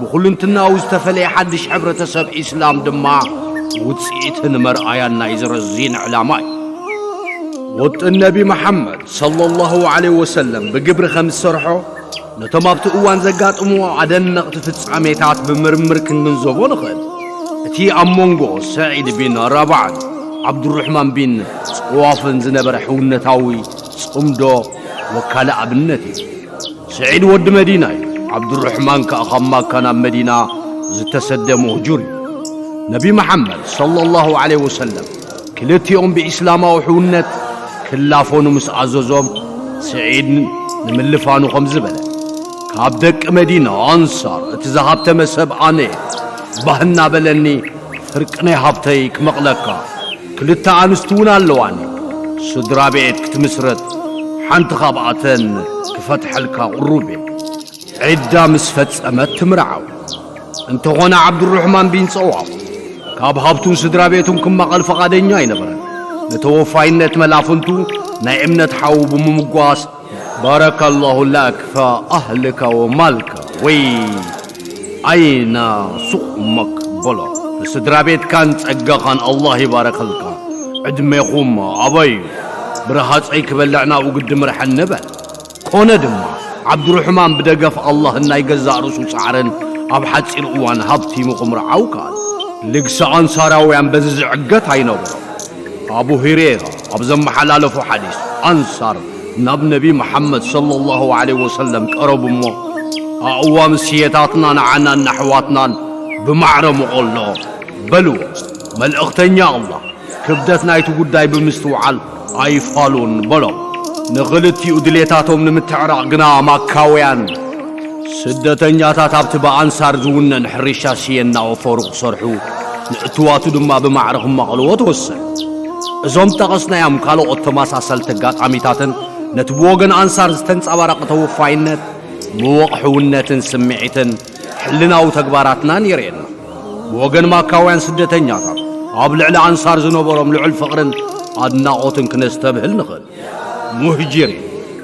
ብኹልንትናኡ ዝተፈለየ ሓድሽ ሕብረተሰብ ኢስላም ድማ ውጽኢትን መርኣያን ናይ ዝረዚን ዕላማ እዩ። ውጥን ነቢ መሓመድ ሰለላሁ ዐለይሂ ወሰለም ብግብሪ ከም ዝሰርሖ ነቶም ኣብቲ እዋን ዘጋጥምዎ ኣደነቕቲ ፍጻሜታት ብምርምር ክንግንዘቦ ንኽእል። እቲ ኣብ መንጎ ሰዒድ ቢን ረባዕን ዓብዱራሕማን ቢን ጸዋፍን ዝነበረ ሕውነታዊ ጽምዶ ወካለ ኣብነት እዩ። ስዒድ ወዲ መዲና እዩ። ዓብዱራሕማን ከኣ ካብ ማካ ናብ መዲና ዝተሰደ ሙህጁር እዩ። ነቢ መሓመድ ሰለላሁ ዐለይሂ ወሰለም ክልቲኦም ብኢስላማዊ ሕውነት ክላፈኑ ምስ ኣዘዞም፣ ስዒድ ንምልፋኑ ከምዚ በለ፣ ካብ ደቂ መዲና ኣንሳር እቲ ዝሃብተመ ሰብ ኣነ እየ። ባህ እናበለኒ ፍርቂ ናይ ሃብተይ ክመቕለካ። ክልተ ኣንስቲ እውን ኣለዋኒ። ስድራ ቤት ክትምስርት ሓንቲ ካብኣተን ክፈትሐልካ ቅሩብ እየ። ዒዳ ምስ ፈጸመት ትምርዓው። እንተኾነ ዓብዱራሕማን ቢን ጸዋፍ ካብ ሃብቱን ስድራ ቤቱን ክማቐል ፍቓደኛ ኣይነበረን። ንተወፋይነት መላፍንቱ ናይ እምነት ሓዉ ብምምጓስ ባረከላሁ ለክ ፈኣህልከ ወማልከ ወይ ኣይና ሱቕ እመክ በሎ። ንስድራ ቤትካን ጸጋኻን ኣላህ ይባረከልካ። ዕድሜኹም ኣበይ እዩ? ብረሃጸይ ክበልዕ ናብኡ ግዲ ምርሐኒ በል። ኮነ ድማ፣ ዓብዱራሕማን ብደገፍ ኣላህን ናይ ገዛእ ርእሱ ጻዕርን ኣብ ሓጺር እዋን ሃብቲሙ ክምርዓው ከኣለ። ልግሲ ኣንሳራውያን በዚ ዝዕገት ኣይነበሮን። ኣቡ ሁረይራ ኣብ ዘመሓላለፎ ሓዲስ፣ ኣንሳር ናብ ነቢ መሓመድ ሰለላሁ ዐለይሂ ወሰለም ቀረቡ እሞ፣ ኣእዋም ስየታትና ንዓናን ንኣሕዋትናን ብማዕረ ምቖሎ በልዎ። መልእኽተኛ ኣላህ ክብደት ናይቲ ጉዳይ ብምስትውዓል ኣይፋሉን በሎም። ንኽልቲኡ ድሌታቶም ንምትዕራቕ ግና ማካውያን ስደተኛታት ኣብቲ ብኣንሳር ዝውነን ሕርሻ ስየ እናወፈሩ ክሰርሑ፣ ንእቱዋቱ ድማ ብማዕረ ክማቐልዎ ተወሰነ። እዞም ጠቐስናዮም ካልኦት ተመሳሰልቲ ኣጋጣሚታትን ነቲ ብወገን ኣንሳር ዝተንጸባረቐ ተወፋይነት፣ ምወቕ ሕውነትን ስምዒትን ሕልናዊ ተግባራትናን የርእየና። ብወገን ማካውያን ስደተኛታት ኣብ ልዕሊ ኣንሳር ዝነበሮም ልዑል ፍቕርን ኣድናቖትን ክነስተብህል ንኽእል። ሙህጅሪን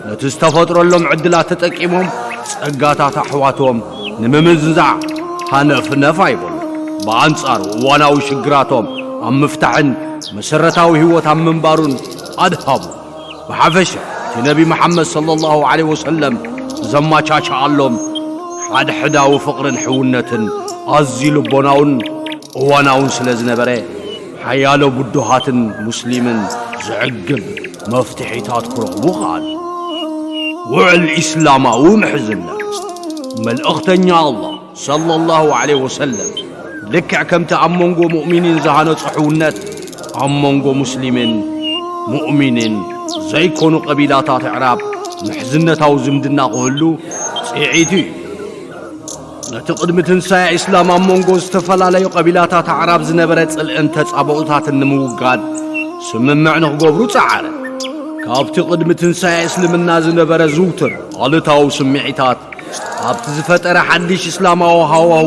ነቲ ዝተፈጥረሎም ዕድላት ተጠቂሞም ጸጋታት ኣሕዋቶም ንምምዝዛዕ ሃነፍነፍ ኣይበሉ። ብኣንጻሩ እዋናዊ ሽግራቶም ኣብ ምፍታሕን መሰረታዊ ህይወት ኣብ ምንባሩን ኣድሃቡ። ብሓፈሻ እቲ ነቢ መሓመድ ሰለላሁ ዐለይሂ ወሰለም ዘማቻችኣሎም ሓድሕዳዊ ፍቕርን ሕውነትን ኣዝዩ ልቦናውን እዋናውን ስለ ዝነበረ፣ ሓያሎ ብዱሃትን ሙስሊምን ዘዕግብ መፍትሒታት ክረኽቡ ከኣሉ። ውዕል ኢስላማዊ ምሕዝነት። መልእኽተኛ ኣላህ ሰለላሁ ዐለይሂ ወሰለም፣ ልክዕ ከምቲ ኣብ መንጎ ሙእሚኒን ዝሃነጾ ሕውነት፣ ኣብ መንጎ ሙስሊምን ሙእሚንን ዘይኮኑ ቀቢላታት ኣዕራብ ምሕዝነታዊ ዝምድና ክህሉ ጽዒቱ እዩ። ነቲ ቅድሚ ትንሳኤ ኢስላም ኣብ መንጎ ዝተፈላለዩ ቀቢላታት ኣዕራብ ዝነበረ ጽልእን ተጻብኦታትን ንምውጋድ ስምምዕ ንኽገብሩ ጸዓረ። ካብቲ ቅድሚ ትንሳኤ እስልምና ዝነበረ ዝውቱር ኣሉታዊ ስምዒታት ኣብቲ ዝፈጠረ ሓድሽ እስላማዊ ሃዋሁ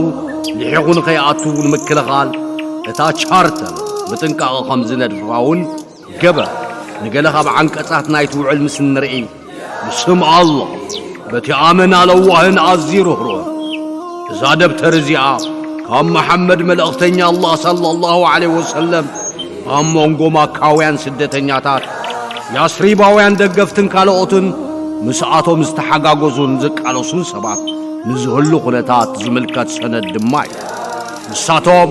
ልሒኹ ንኸይኣቱ ንምክልኻል፣ እታ ቻርተር ብጥንቃቐ ከም ዝነድፋ እውን ገበረ። ንገለ ካብ ዓንቀጻት ናይቲ ውዕል ምስ እንርኢ፣ ብስም ኣላህ፣ በቲ ኣመና ለዋህን ኣዝዩ ርህሩህን። እዛ ደብተር እዚኣ ካብ መሓመድ መልእኽተኛ ኣላህ ሰለላሁ ዐለይሂ ወሰለም ኣብ መንጎ ማካውያን ስደተኛታት፣ ያስሪባውያን ደገፍትን ካልኦትን ምስኣቶም ዝተሓጋገዙን ዝቃለሱን ሰባት ንዝህሉ ኩነታት ዝምልከት ሰነድ ድማ እዩ። ንሳቶም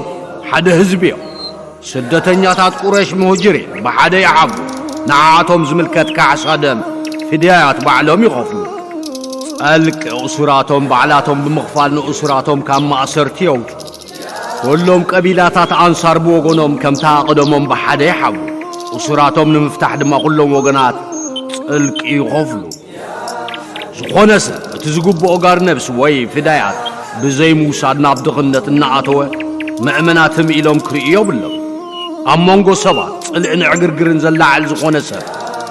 ሓደ ህዝቢ እዮም። ስደተኛታት ቁረሽ ሙህጅሪን ብሓደ ይሓብኡ። ንዓኣቶም ዝምልከት ካሕሳ ደም ፍድያት ባዕሎም ይኸፍሉ። ጸልቂ እሱራቶም ባዕላቶም ብምኽፋል ንእሱራቶም ካብ ማእሰርቲ የውጹ። ኩሎም ቀቢላታት ኣንሳር ብወገኖም ከምታ ቀደሞም ብሓደ ይሓቡ። እሱራቶም ንምፍታሕ ድማ ኩሎም ወገናት ጽልቂ ይኸፍሉ። ዝኾነ ሰብ እቲ ዝግብኦ ጋር ነብስ ወይ ፍዳያት ብዘይ ምውሳድ ናብ ድኽነት እናኣተወ ምእመናት ህም ኢሎም ክርእዩ የብሎም። ኣብ መንጎ ሰባት ጽልእን ዕግርግርን ዘላዓል ዝኾነ ሰብ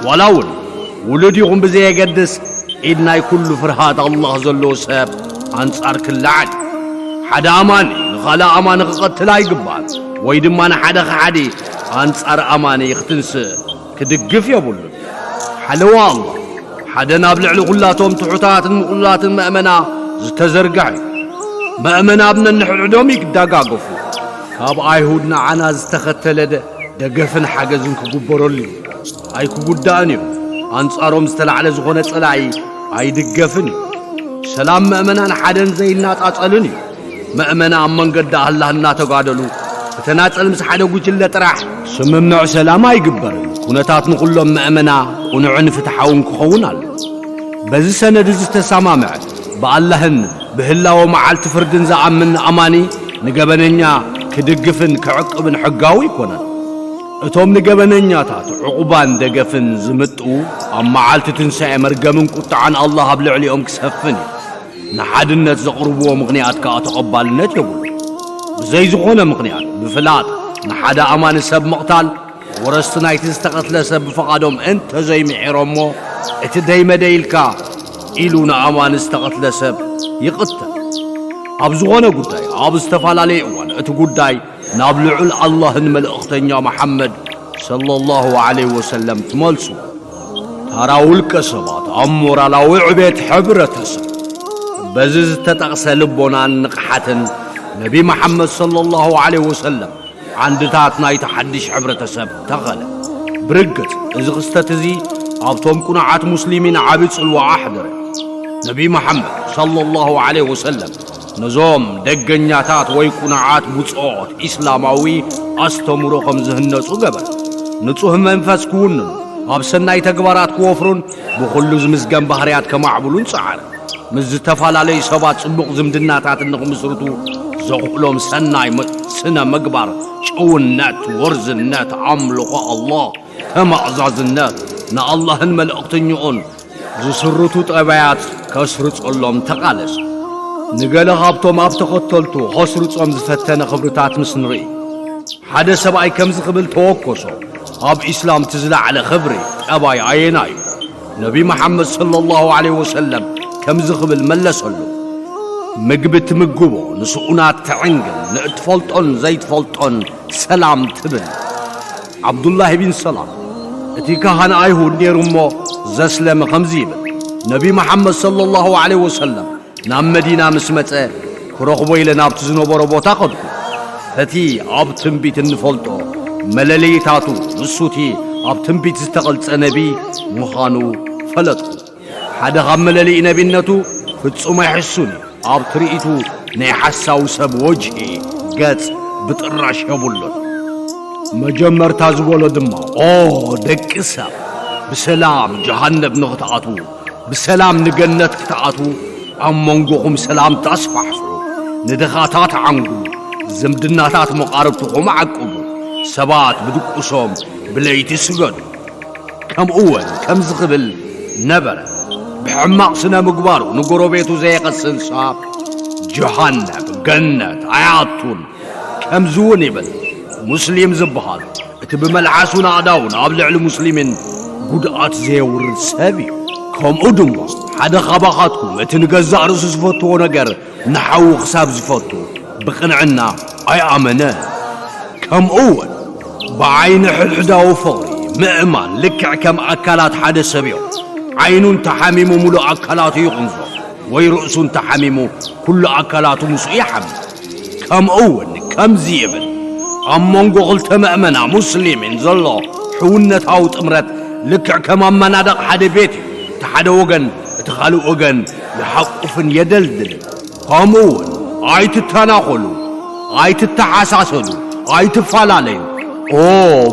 ዋላ እውን ውሉድ ይኹን ብዘየገድስ ኢድ ናይ ኩሉ ፍርሃት ኣላህ ዘለዎ ሰብ ኣንጻር ክለዓል እዩ። ሓደ ኣማኒ ንኻልእ ኣማኒ ክቐትል ኣይግባእን ወይ ድማ ንሓደ ከሓዲ ኣንጻር ኣማኒ ክትንስእ ክድግፍ የብሉን። ሓለዋ ኣላህ ሓደ ናብ ልዕሊ ኩላቶም ትሑታትን ምቑላትን መእመና ዝተዘርግሐ እዩ። መእመና ኣብ ነንሕድሕዶም ይደጋገፉ። ካብ ኣይሁድ ንዓና ዝተኸተለ ደ- ደገፍን ሓገዝን ክግበረሉ እዩ። ኣይክጉዳእን እዮም። ኣንጻሮም ዝተላዕለ ዝኾነ ጸላኢ ኣይድገፍን እዩ። ሰላም መእመናን ሓደን ዘይናጻጸልን እዩ። መእመና ኣብ መንገዲ ኣላህ እናተጋደሉ ብተናጸል ምስ ሓደ ጉጅለ ጥራሕ ስምምዕ ሰላም ኣይግበርን። ኩነታት ንኹሎም መእመና ቁኑዕን ፍትሓውን ክኸውን ኣሎ። በዚ ሰነድ እዚ ዝተሰማምዐ ብኣላህን ብህላወ መዓልቲ ፍርድን ዝኣምን ኣማኒ ንገበነኛ ክድግፍን ክዕቅብን ሕጋዊ ኣይኮነን። እቶም ንገበነኛታት ዕቑባን ደገፍን ዝምጥኡ ኣብ መዓልቲ ትንሳኤ መርገምን ቁጥዓን ኣላህ ኣብ ልዕሊኦም ክሰፍን እዩ። ንሓድነት ዘቕርብዎ ምኽንያት ከኣ ተቐባልነት የብሉ። ብዘይ ዝኾነ ምኽንያት ብፍላጥ ንሓደ ኣማኒ ሰብ ምቕታል ወረስቲ ናይቲ ዝተቐትለ ሰብ ብፍቓዶም እንተዘይምሒሮሞ እቲ ደይመደይ ኢልካ ኢሉ ንኣማኒ ዝተቐትለ ሰብ ይቕተል። ኣብ ዝኾነ ጉዳይ ኣብ ዝተፈላለየ እዋን እቲ ጉዳይ ናብ ልዑል ኣላህን መልእኽተኛ መሓመድ ሰለላሁ ዐለይሂ ወሰለም ትመልሱ። ታራ ውልቀ ሰባት ኣብ ሞራላዊ ዕቤት ሕብረተሰብ በዚ ዝተጠቕሰ ልቦናን ንቕሓትን ነቢ መሓመድ ሰለላሁ ዐለይሂ ወሰለም ዓንድታት ናይቲ ሓድሽ ሕብረተሰብ ተኸለ። ብርግጽ እዚ ክስተት እዚ ኣብቶም ቁኑዓት ሙስሊሚን ዓቢ ጽልዋ ኣሕደረ። ነቢ መሓመድ ሰለላሁ ዐለይሂ ወሰለም ነዞም ደገኛታት ወይ ቁኑዓት ብጾት ኢስላማዊ ኣስተምሮ ከም ዝህነጹ ገበረ። ንጹህ መንፈስ ክውንኑ፣ ኣብ ሰናይ ተግባራት ክወፍሩን ብኹሉ ዝምስገን ባህርያት ከማዕብሉን ጸዓረ። ምስ ዝተፈላለዩ ሰባት ጽቡቕ ዝምድናታት ንኽምስርቱ ዘኽእሎም ሰናይ መ- ስነ ምግባር፣ ጭውነት፣ ወርዝነት፣ ኣምልኾ ኣላህ፣ ተማእዛዝነት፣ ንኣላህን መልእኽተኛኡን ዝስርቱ ጠባያት ከስርጸሎም ተቓለሰ። ንገለ ካብቶም ኣብ ተኸተልቱ ከስርጾም ዝፈተነ ክብርታት ምስ ንርኢ፣ ሓደ ሰብኣይ ከምዚ ክብል ተወከሶ፣ ኣብ ኢስላም እቲ ዝለዓለ ክብሪ ጠባይ ኣየናይ እዩ? ነቢ መሓመድ ሰለላሁ ዐለይሂ ወሰለም ከምዚ ክብል መለሰሉ፣ ምግቢ ትምግቦ፣ ንስኡናት ትዕንግል፣ ንእትፈልጦን ዘይትፈልጦን ሰላም ትብል። ዓብዱላህ ቢን ሰላም እቲ ካህን ኣይሁድ ነይሩ እሞ ዘስለመ ከምዚ ይብል፣ ነቢ መሓመድ ሰለላሁ ዐለይሂ ወሰለም ናብ መዲና ምስ መጸ ክረኽቦ ኢለ ናብቲ ዝነበሮ ቦታ ከድኩ። እቲ ኣብ ትንቢት እንፈልጦ መለለይታቱ ንሱ እቲ ኣብ ትንቢት ዝተቐልጸ ነቢ ምዃኑ ፈለጥኩ። ሓደ ካብ መለለዪ ነቢነቱ ፍጹም ኣይሕሱን እዩ። ኣብ ትርኢቱ ናይ ሓሳዊ ሰብ ወጅሂ፣ ገጽ፣ ብጥራሽ የብሉን። መጀመርታ ዝበሎ ድማ ኦ ደቂ ሰብ፣ ብሰላም ጀሃነብ ንኽትኣትዉ፣ ብሰላም ንገነት ክትኣትዉ ኣብ መንጎኹም ሰላም ኣስፋሕፍሑ፣ ንድኻታት ዓንጉ፣ ዝምድናታት መቓርብትኹም ዓቅቡ፣ ሰባት ብድቁሶም ብለይቲ ስገዱ። ከምኡ እውን ከምዚ ክብል ነበረ፣ ብሕማቕ ስነ ምግባሩ ንጎረቤቱ ዘየቐስን ሰብ ጀሃነብ፣ ገነት፣ ኣያቱን። ከምዚ እውን ይብል፣ ሙስሊም ዝበሃል እቲ ብመልሓሱን ኣእዳውን ኣብ ልዕሊ ሙስሊሚን ጉድኣት ዘየውርድ ሰብ እዩ። ከምኡ ድማ ሓደ ካባኻትኩም እቲ ንገዛእ ርእሱ ዝፈትዎ ነገር ንሓዉ ክሳብ ዝፈቱ ብቕንዕና ኣይኣመነ። ከምኡ እውን ብዓይኒ ሕድሕዳዊ ፍቕሪ ምእማን ልክዕ ከም ኣካላት ሓደ ሰብ እዮም። ዓይኑ እንተሓሚሙ ሙሉእ ኣካላቱ ይቕንዞ፣ ወይ ርእሱ እንተሓሚሙ ኩሉ ኣካላቱ ምስኡ ይሓምም። ከምኡ እውን ከምዚ ይብል፣ ኣብ መንጎ ክልተ መእመና ሙስሊሚን ዘሎ ሕውነታዊ ጥምረት ልክዕ ከም ኣብ መናድቕ ሓደ ቤት እዩ። እቲ ሓደ ወገን እቲ ካልእ ወገን ይሓቁፍን የደልድልን። ከምኡ እውን ኣይትተናኸሉ፣ ኣይትተሓሳሰዱ፣ ኣይትፈላለዩ። ኦ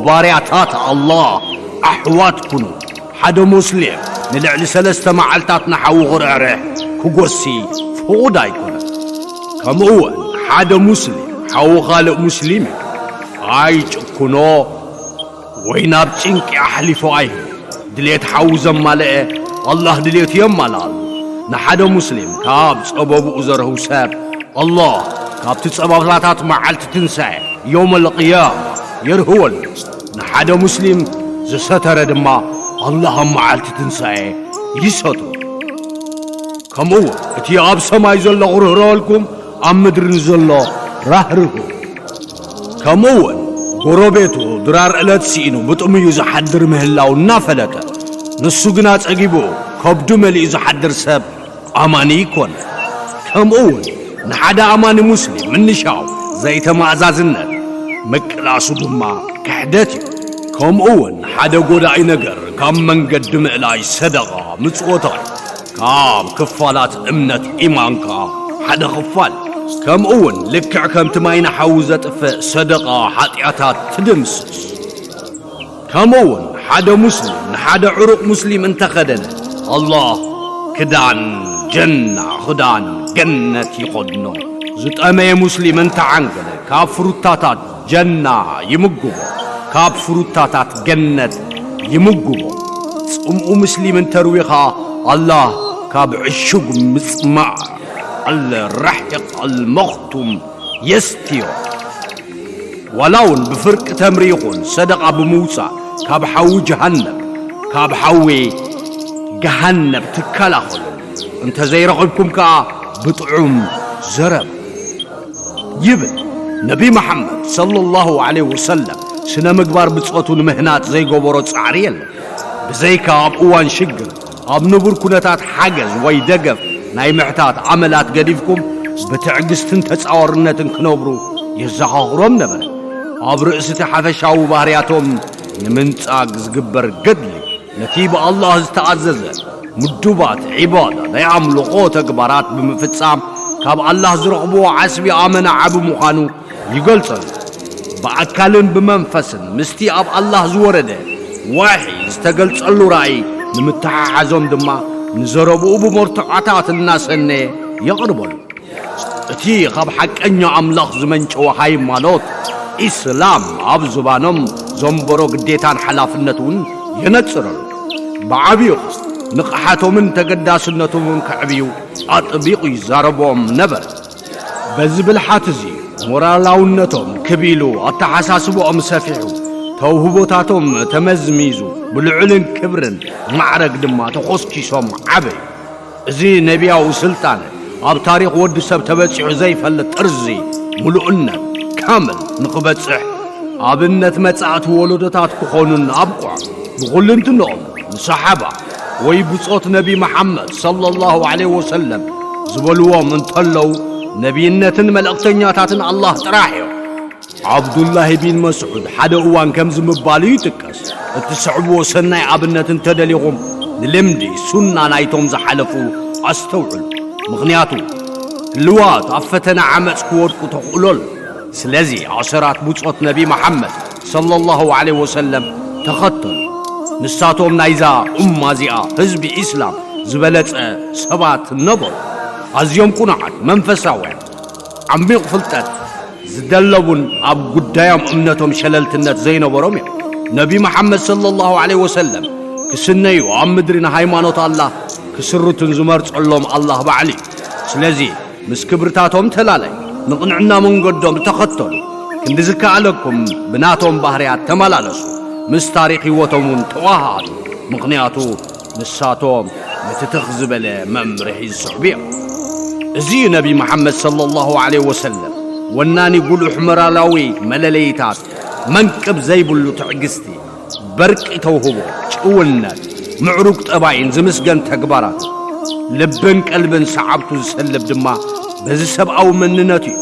ባርያታት ኣላህ፣ ኣሕዋት ኩኑ። ሓደ ሙስሊም ንልዕሊ ሰለስተ መዓልታት ንሓዉ ክርሕርሕ ክጎሲ ፍቑድ ኣይኮነን። ከምኡ እውን ሓደ ሙስሊም ሓዉ ካልእ ሙስሊም እዩ። ኣይጭክኖ ወይ ናብ ጭንቂ ኣሕሊፎ ኣይህቦ። ድሌት ሓዉ ዘማለአ ኣላህ ድሌቱ የማልኣሉ። ንሓደ ሙስሊም ካብ ጸበብኡ ዘርህው ሰብ ኣላህ ካብቲ ጸበባታት መዓልቲ ትንሳኤ የውመል ቅያማ የርህወሉ። ንሓደ ሙስሊም ዝሰተረ ድማ ኣላህ ኣብ መዓልቲ ትንሳኤ ይሰትሮ። ከምኡ እውን እቲ ኣብ ሰማይ ዘሎ ክርህረወልኩም ኣብ ምድሪ ንዘሎ ራህርሁ። ከምኡ እውን ጎረቤቱ ድራር ዕለት ስኢኑ ብጥሙዩ ዝሓድር ምህላው እናፈለጠ ንሱ ግና ጸጊቡ ከብዱ መሊኡ ዝሓድር ሰብ ኣማኒ ይኮነ። ከምኡ እውን ንሓደ ኣማኒ ሙስሊም ምንሻው ዘይተማእዛዝነት፣ ምቅላሱ ድማ ክሕደት እዩ። ከምኡ እውን ሓደ ጎዳኢ ነገር ካብ መንገዲ ምእላይ ሰደቓ ምጽወታ እዩ። ካብ ክፋላት እምነት ኢማን ከኣ ሓደ ክፋል። ከምኡ እውን ልክዕ ከምቲ ማይ ንሓዊ ዘጥፍእ ሰደቓ ሓጢኣታት ትድምስስ። ከምኡ እውን ሓደ ሙስሊም ንሓደ ዕሩቕ ሙስሊም እንተኸደነ ኣላህ ክዳን ጀና፣ ክዳን ገነት ይኸድኖ። ዝጠመየ ሙስሊም እንተዓንገለ ካብ ፍሩታታት ጀና ይምግቦ፣ ካብ ፍሩታታት ገነት ይምግቦ። ጽምኡ ሙስሊም እንተርዊ ኸኣ ኣላህ ካብ ዕሹግ ምጽማእ ኣልረሒቕ ኣልመኽቱም የስትዮ። ዋላ እውን ብፍርቂ ተምሪ ይኹን ሰደቓ ብምውጻእ ካብ ሓዊ ጀሃነብ፣ ካብ ሓዊ ገሃነብ ትከላኸሉ። እንተ ዘይረኺብኩም ከኣ ብጥዑም ዘረባ ይብል። ነቢ መሓመድ ሰለላሁ ዐለይሂ ወሰለም ስነ ምግባር ብጾቱ ንምህናጽ ዘይገበሮ ጻዕሪ የለን። ብዘይካ ኣብ እዋን ሽግር ኣብ ንቡር ኩነታት ሓገዝ ወይ ደገፍ ናይ ምሕታት ኣመላት ገዲፍኩም ብትዕግስትን ተጻዋርነትን ክነብሩ የዘኻኽሮም ነበረ። ኣብ ርእሲ እቲ ሓፈሻዊ ባህርያቶም ንምንጻግ ዝግበር ገድሊ ነቲ ብኣላህ ዝተኣዘዘ ምዱባት ዒባዳ ናይ ኣምልኾ ተግባራት ብምፍጻም ካብ ኣላህ ዝረኽብዎ ዓስቢ ኣመና ዓቢ ምዃኑ ይገልጸሉ። ብኣካልን ብመንፈስን ምስቲ ኣብ ኣላህ ዝወረደ ዋሒ ዝተገልጸሉ ራእይ ንምትሓሓዞም ድማ ንዘረብኡ ብመርትዖታት እናሰነየ የቕርበሉ። እቲ ካብ ሓቀኛ ኣምላኽ ዝመንጨወ ሃይማኖት ኢስላም ኣብ ዝባኖም ዘንበሮ ግዴታን ሓላፍነት እውን የነጽረሉ። ብዓብዩ ንቕሓቶምን ተገዳስነቶምን ከዕብዩ ኣጥቢቑ ይዛረቦም ነበረ። በዚ ብልሓት እዚ ሞራላውነቶም ክብ ኢሉ፣ ኣተሓሳስብኦም ሰፊሑ፣ ተውህቦታቶም ተመዝሚዙ፣ ብልዑልን ክብርን ማዕረግ ድማ ተኾስኪሶም ዓበዩ። እዚ ነቢያዊ ስልጣነ ኣብ ታሪኽ ወዲ ሰብ ተበጺሑ ዘይፈልጥ ጥርዚ፣ ምሉእነት፣ ካምል ንኽበጽሕ ኣብነት መጻእቲ ወለዶታት ክኾኑን ኣብቅዖም። ብኹልንትንኦም ንሰሓባ ወይ ብጾት ነቢ መሓመድ ሰለላሁ ዐለይሂ ወሰለም ዝበልዎም እንተለዉ ነቢይነትን መልእኽተኛታትን ኣላህ ጥራሕ እዮም። ዓብዱላሂ ቢን መስዑድ ሓደ እዋን ከምዚ ምባሉ ይጥቀስ፣ "እትስዕብዎ ሰናይ ኣብነት እንተደሊኹም ንልምዲ ሱና ናይቶም ዝሓለፉ ኣስተውዕሉ። ምኽንያቱ ህልዋት ኣብ ፈተና ዓመጽ ክወድቁ ተኽእሎ ኣሎ። ስለዚ ኣሰራት ብጾት ነቢ መሓመድ ሰለላሁ ዐለይሂ ወሰለም ተኸተሉ። ንሳቶም ናይዛ ኡማ እዚኣ ህዝቢ ኢስላም ዝበለጸ ሰባት ነበሩ። ኣዝዮም ቅኑዓት መንፈሳውያን፣ ዓሚቕ ፍልጠት ዝደለቡን ኣብ ጉዳዮም እምነቶም ሸለልትነት ዘይነበሮም እዮም። ነቢ መሓመድ ሰለላሁ ዐለይሂ ወሰለም ክስነዩ ኣብ ምድሪ ንሃይማኖት ኣላህ ክስርቱን ዝመርጸሎም ኣላህ ባዕሉ እዩ። ስለዚ ምስ ክብርታቶም ተላላይ ንቕንዕና መንገዶም ዝተኸተሉ ክንዲ ዝከኣለኩም ብናቶም ባህርያት ተመላለሱ። ምስ ታሪኽ ህይወቶም እውን ተዋሃሃዱ። ምኽንያቱ ንሳቶም ነቲ ትኽ ዝበለ መምርሒ ዝስዕቡ እዮም። እዚ እዩ ነቢ መሓመድ ሰለላሁ ዐለይሂ ወሰለም ወናኒ ጉሉሕ ሞራላዊ መለለይታት፣ መንቅብ ዘይብሉ ትዕግስቲ፣ በርቂ ተውህቦ፣ ጭውነት፣ ምዕሩግ ጠባይን ዝምስገን ተግባራትን። ልብን ቀልብን ሰዓብቱ ዝሰልብ ድማ በዚ ሰብኣዊ መንነቱ እዩ።